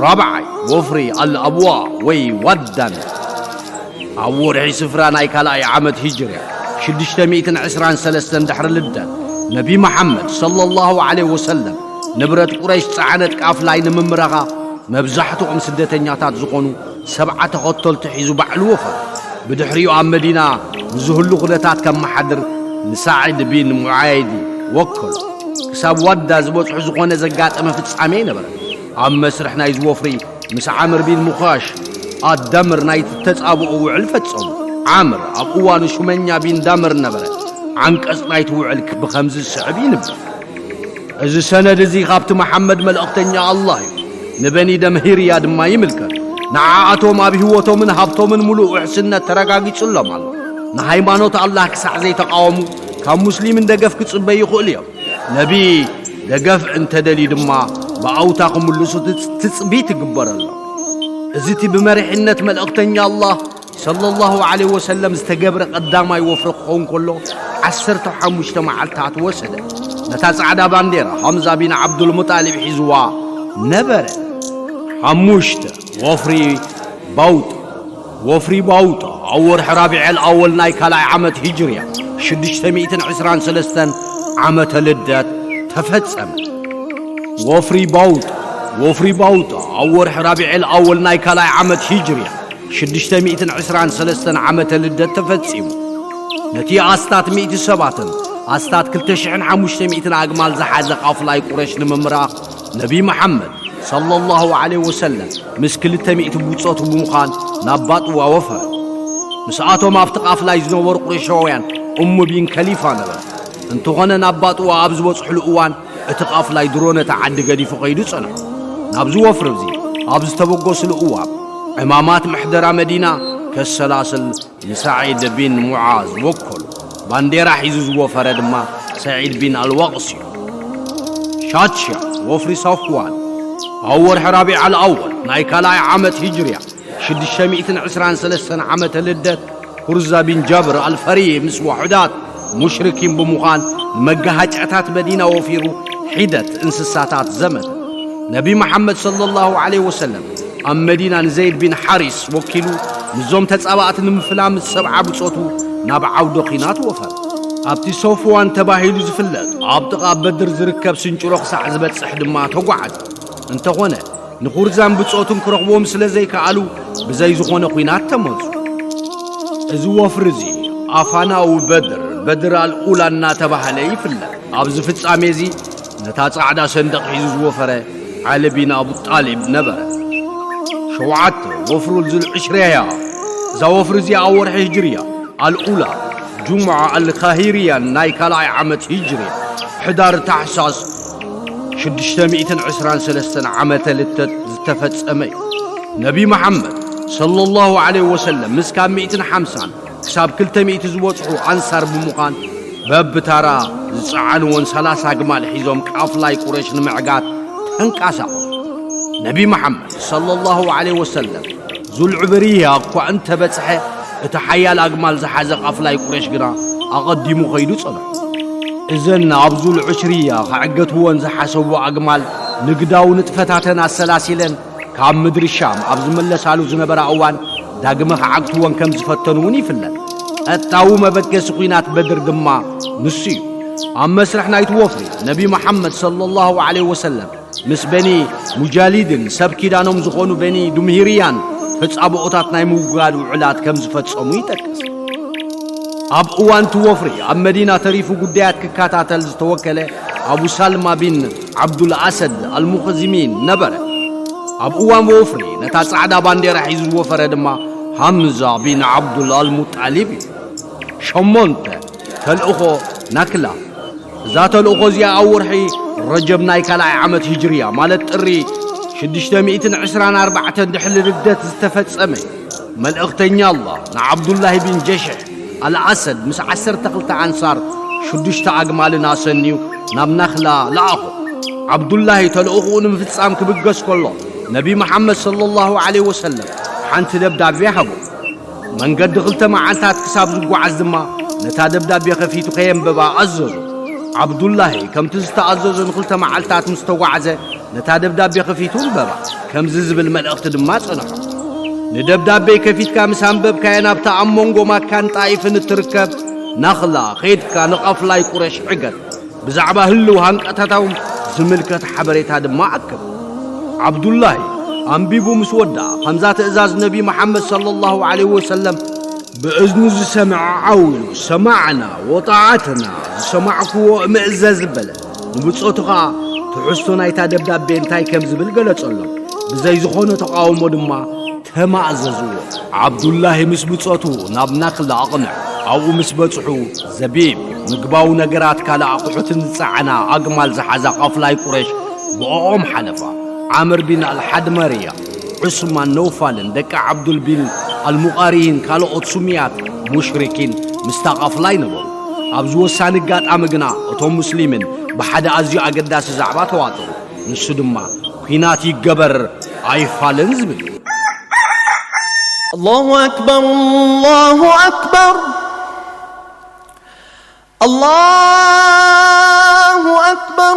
ራብዓይ፣ ወፍሪ ኣልኣብዋ ወይ ዋዳን። ኣብ ወርሒ ስፍራ ናይ ካልኣይ ዓመት ሂጅርያ ሽዱሽተ ሚእትን ዕስራን ሰለስተን ድሕሪ ልደት ነቢ መሓመድ ሰለላሁ ዐለይሂ ወሰለም ንብረት ቁረይሽ ጸዓነት ቃፍላይ ንምምራኻ መብዛሕትኦም ስደተኛታት ዝኾኑ ሰብዓ ተኸተልቲ ሒዙ ባዕሉ ወፈረ። ብድሕሪኡ ኣብ መዲና ንዝህሉ ኩነታት ከመሓድር ንሳዒድ ቢን ሙዓይዲ ወከሎ። ክሳብ ዋዳ ዝበጽሑ ዝኾነ ዘጋጠመ ፍጻሜ ኣይነበረን። ኣብ መስርሕ ናይዚ ወፍሪ ምስ ዓምር ቢን ሙኻሽ ኣዳምር ናይቲ ተጻብኦ ውዕል ፈጸሙ። ዓምር ኣብ እዋኑ ሹመኛ ቢን ዳምር ነበረ። ዓንቀጽ ናይቲ ውዕል ብኸምዚ ዝስዕብ ይንበብ። እዚ ሰነድ እዚ ካብቲ መሓመድ መልእኽተኛ ኣላህ እዩ። ንበኒ ደምሂርያ ድማ ይምልከት። ንዓኣቶም ኣብ ህይወቶምን ሃብቶምን ምሉእ ውሕስነት ተረጋጊጹሎም ኣሎ። ንሃይማኖት ኣላህ ክሳዕ ዘይተቃወሙ ካብ ሙስሊምን ደገፍ ክጽበዩ ይኽእሉ እዮም። ነቢ ደገፍ እንተደልዩ ድማ ብኣውታ ክምልሱ ትጽ-፣ ትጽቢት ይግበረሎም። እዚ እቲ ብመሪሕነት መልእኽተኛ ኣላህ ሰለላሁ ዐለይሂ ወሰለም ዝተገብረ ቀዳማይ ወፍሪ ክኸውን ከሎ ዓሰርተ ሓሙሽተ መዓልታት ወሰደ። ነታ ጻዕዳ ባንዴራ ሃምዛ ቢን ዓብዱል ሙጣሊብ ሒዝዋ ነበረ። ሓሙሽተ፣ ወፍሪ ባውጣ። ወፍሪ ባውጣ ኣብ ወርሒ ራቢዐል ኣወል ናይ ካልኣይ ዓመት ሂጅርያ ሽዱሽተ ሚእትን ዕስራን ሰለስተን ዓመተ ልደት ተፈጸመ። ወፍሪ ባውጣ። ወፍሪ ባውጣ ኣብ ወርሒ ራቢዐል ኣወል ናይ ካልኣይ ዓመት ሂጅርያ ሽዱሽተ ሚእትን ዕስራን ሰለስተን ዓመተ ልደት ተፈጺሙ። ነቲ ኣስታት ሚእቲ ሰባትን ኣስታት ክልተ ሽሕን ሓሙሽተ ሚእትን ኣግማል ዝሓዘ ቃፍላይ ቁረሽ ንምምራኽ ነቢ መሓመድ ሰለላሁ ዐለይሂ ወሰለም ምስ ክልተ ሚእቲ ብጾቱ ብምዃን ናብ ባጥዋ ወፈረ። ምስኣቶም ኣብቲ ቃፍላይ ዝነበሩ ቁረሻውያን እሙ ቢን ከሊፋ ነበረ። እንተኾነ ናብ ባጥዋ ኣብ ዝበጽሕሉ እዋን እቲ ቃፍላይ ድሮ ነታ ዓዲ ገዲፉ ኸይዱ ጸንሑ። ናብዚ ወፍሪ እዚ ኣብ ዝተበገስሉ እዋን ዕማማት ምሕደራ መዲና ከሰላስል ንሳዒድ ቢን ሙዓዝ ወከሉ። ባንዴራ ሒዙ ዝወፈረ ድማ ሰዒድ ቢን ኣልወቕስ እዩ። ሻትሻ፣ ወፍሪ ሳፍዋን። ኣብ ወርሒ ራቢዕ ኣልኣወል ናይ ካልኣይ ዓመት ሂጅርያ ሽዱሽተ ሚእትን ዕስራን ሰለስተን ዓመተ ልደት፣ ኩርዛ ቢን ጃብር ኣልፈሪ ምስ ዋሑዳት ሙሽሪኪን ብምዃን ንመጋሃጫታት መዲና ወፊሩ ሒደት እንስሳታት ዘመተ። ነቢ መሓመድ ሰለላሁ ዐለይሂ ወሰለም ኣብ መዲና ንዘይድ ቢን ሓሪስ ወኪሉ ምስዞም ተጻባእቲ ንምፍላም ምስ ሰብዓ ብጾቱ ናብ ዓውደ ኲናት ወፈረ። ኣብቲ ሶፍዋን ተባሂሉ ዝፍለጥ ኣብ ጥቓ በድር ዝርከብ ስንጭሮ ክሳዕ ዝበጽሕ ድማ ተጓዓዘ። እንተኾነ ንኹርዛን ብጾቱን ክረኽብዎም ስለ ዘይከኣሉ ብዘይ ዝኾነ ኲናት ተመዙ። እዚ ወፍሪ እዚ ኣፋናዊ በድር፣ በድር ኣልኡላ እናተባህለ ይፍለጥ። ኣብዚ ፍጻሜ እዚ ነታ ጻዕዳ ሰንደቕ ሒዙ ዝወፈረ ዓሊ ቢን ኣቡ ጣሊብ ነበረ። ሸውዓተ፣ ወፍሩ ዙል ዕሽርያ። እዛ ወፍሪ እዚኣ ኣብ ወርሒ ህጅርያ ኣልኡላ፣ ጁምዓ ኣልካሂርያን ናይ ካልኣይ ዓመት ሂጅሪ፣ ሕዳር ታሕሳስ ሽዱሽተ ሚእትን ዕስራን ሰለስተን ዓመተ ልደት ዝተፈጸመ እዩ። ነቢ መሓመድ ሰለላሁ ዐለይሂ ወሰለም ምስ ካብ ሚእትን ሓምሳን ክሳብ ክልተ ሚእቲ ዝበጽሑ ኣንሳር ብምዃን በብታራ ዝጸዓንወን ሰላሳ ኣግማል ሒዞም ቃፍላይ ቁረሽ ንምዕጋት ተንቀሳቐሱ። ነቢ መሓመድ ሰለላሁ ዐለይሂ ወሰለም ዙልዕብርያ እኳ እንተበጽሐ፣ እቲ ሓያል ኣግማል ዝሓዘ ቃፍላይ ቁረሽ ግና ኣቐዲሙ ኸይዱ ጸንሑ። እዘን ኣብ ዙልዕሽርያ ክዕገትወን ዝሓሰቡ ኣግማል ንግዳዊ ንጥፈታተን ኣሰላሲለን ካብ ምድሪ ሻም ኣብ ዝመለሳሉ ዝነበራ እዋን ዳግመ ክዓግትወን ከም ዝፈተኑ እውን ይፍለጥ። ቀጥታዊ መበገሲ ኲናት በድር ድማ ንሱ እዩ። ኣብ መስርሕ ናይቲ ወፍሪ ነቢ መሓመድ ሰለላሁ ዐለይሂ ወሰለም ምስ በኒ ሙጃሊድን ሰብ ኪዳኖም ዝኾኑ በኒ ዱምሂርያን ተጻብኦታት ናይ ምውጋድ ውዕላት ከም ዝፈጸሙ ይጠቅስ። ኣብ እዋን እቲ ወፍሪ ኣብ መዲና ተሪፉ ጉዳያት ክከታተል ዝተወከለ ኣቡ ሳልማ ቢን ዓብዱል ኣሰድ ኣልሙኸዝሚን ነበረ። ኣብ እዋን ወፍሪ ነታ ጻዕዳ ባንዴራ ሒዙ ዝወፈረ ድማ ሃምዛ ቢን ዓብዱል ኣልሙጣሊብ እዩ። ሸሞንተ፣ ተልእኾ ናክላ። እዛ ተልእኾ እዚኣ ኣብ ወርሒ ረጀብ ናይ ካልኣይ ዓመት ሂጅርያ፣ ማለት ጥሪ ሽዱሽተ ሚእትን ዕስራን ኣርባዕተን ድሕሪ ልደት ዝተፈጸመ። መልእኽተኛ ኣላህ ንዓብዱላሂ ቢን ጀሽሕ ኣልኣሰድ ምስ ዓሰርተ ክልተ ኣንሳር ሽዱሽተ ኣግማልን ኣሰንዩ ናብ ናኽላ ለኣኾ። ዓብዱላሂ ተልእኾኡ ንምፍጻም ክብገስ ከሎ፣ ነቢ መሓመድ ሰለላሁ ዐለይሂ ወሰለም ሓንቲ ደብዳቤ ሃቦ። መንገዲ ክልተ መዓልታት ክሳብ ዝጓዓዝ ድማ ነታ ደብዳቤ ከፊቱ ከየንበባ ኣዘዞ። ዓብዱላሂ ከምቲ ዝተኣዘዞ ንክልተ መዓልታት ምስ ተጓዓዘ ነታ ደብዳቤ ከፊቱ ኣንበባ። ከምዚ ዝብል መልእኽቲ ድማ ጸንሖ። ንደብዳቤይ ከፊትካ ምስ ኣንበብካዮ ናብታ ኣብ መንጎ ማካን ጣኢፍን እትርከብ ናኽላ ኸይድካ ንቐፍላይ ቁረሽ ዕገት። ብዛዕባ ህልው ሃንቀታታዎም ዝምልከት ሓበሬታ ድማ ኣክብ። ዓብዱላሂ ኣንቢቡ ምስ ወድኣ፣ ከምዛ ትእዛዝ ነቢ መሓመድ ሰለላሁ ዐለይሂ ወሰለም ብእዝኑ ዝሰምዐ ዓው ኢሉ ሰማዕና ወጣዓትና፣ ዝሰማዕክዎ እምእዘዝ በለ። ንብጾቱ ኸኣ ትሕዝቶ ናይታ ደብዳቤ እንታይ ከም ዝብል ገለጸሎም። ብዘይ ዝኾነ ተቓውሞ ድማ ተማእዘዝዎ። ዓብዱላሂ ምስ ብጾቱ ናብ ናክላ ኣቕንዑ። ኣብኡ ምስ በጽሑ፣ ዘቢብ፣ ምግባዊ ነገራት ካልእ ኣቑሑትን ዝጸዓና ኣግማል ዝሓዛ ቃፍላይ ቁረሽ ብእኦም ሓለፋ። ዓምር ቢን ኣልሓድመርያ፣ ዑስማን ነውፋልን ደቂ ዓብዱል ቢን ኣልሙቓሪይን ካልኦት ስሙያት ሙሽሪኪን ምስታ ቃፍላይ ነበሩ። ኣብዚ ወሳኒ ኣጋጣሚ ግና እቶም ሙስሊምን ብሓደ ኣዝዩ ኣገዳሲ ዛዕባ ተዋጠሩ። ንሱ ድማ ኲናት ይገበር ኣይፋልን ዝብል እዩ። الله أكبر، الله أكبر، الله أكبر،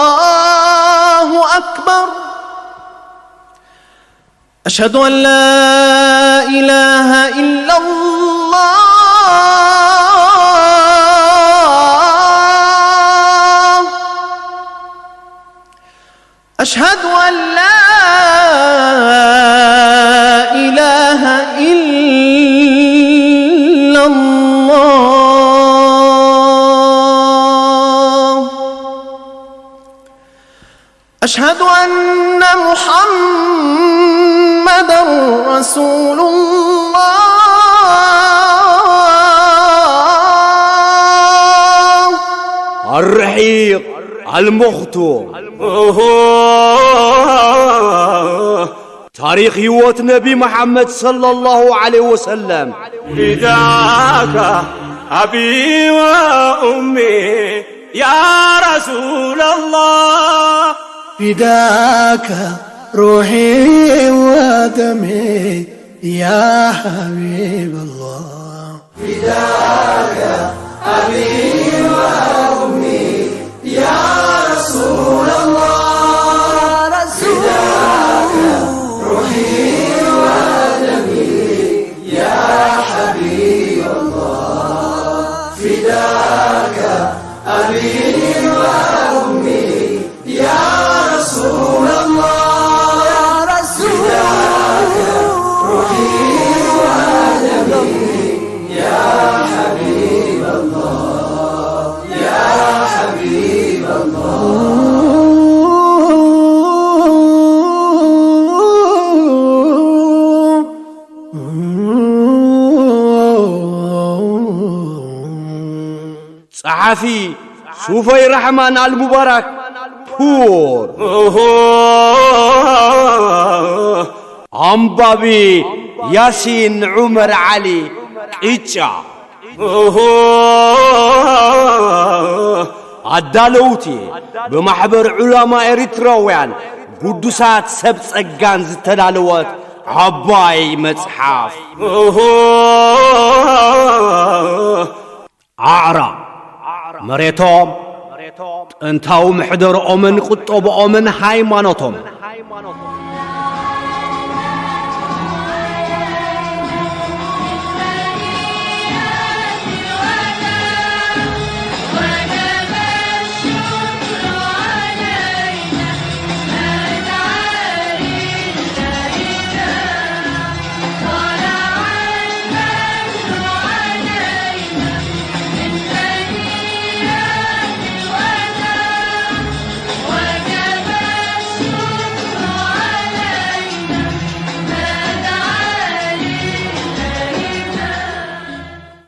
الله أكبر. أشهد أن لا إله إلا الله. أشهد أن لا إله إلا الله. أشهد أن محمدا رسول الله. الرحيق المختوم. ታሪኽ ህይወት ነቢ መሓመድ ሰለላሁ ዐለይሂ ወሰለም። فداك أبي وأمي يا رسول الله. فداك روحي ودمي يا حبيب الله، فداك أبي وأمي يا رسول الله، فداك روحي ودمي يا حبيب الله، فداك أبي وأمي يا رسول الله، يا رسول الله، روحي ودمي يا حبيب الله، يا حبيب الله. ጸሓፊ ሱፈይ ራሕማን ኣልሙባራክ ፑር። ኣንባቢ ያሲን ዑመር ዓሊ ቅጫ። ኣዳለውቲ ብማሕበር ዑላማ ኤሪትራውያን ግዱሳት ሰብ ጸጋን ዝተዳለወት ዓባይ መጽሓፍ። ኣዕራብ መሬቶም፣ ጥንታዊ ምሕደርኦምን ቁጠብኦምን ሃይማኖቶም።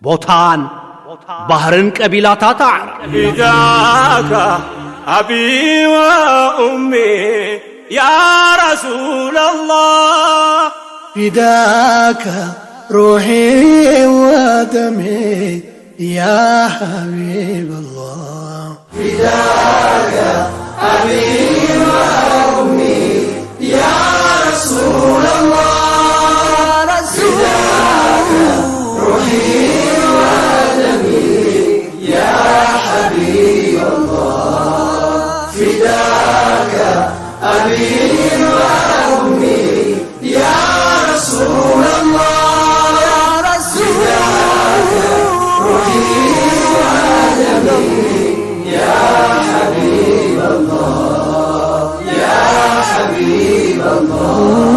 ቦታን ባህርን ቀቢላታት ኣዕራብ። فداك أبي وأمي يا رسول الله، فداك روحي ودمي يا حبيب الله، فداك أبي وأمي يا رسول الله، يا رسول الله، روحي ودمي يا حبيب الله، فداك أبي وأمي يا رسول الله، يا رسول الله، روحي ودمي يا حبيب الله، يا حبيب الله.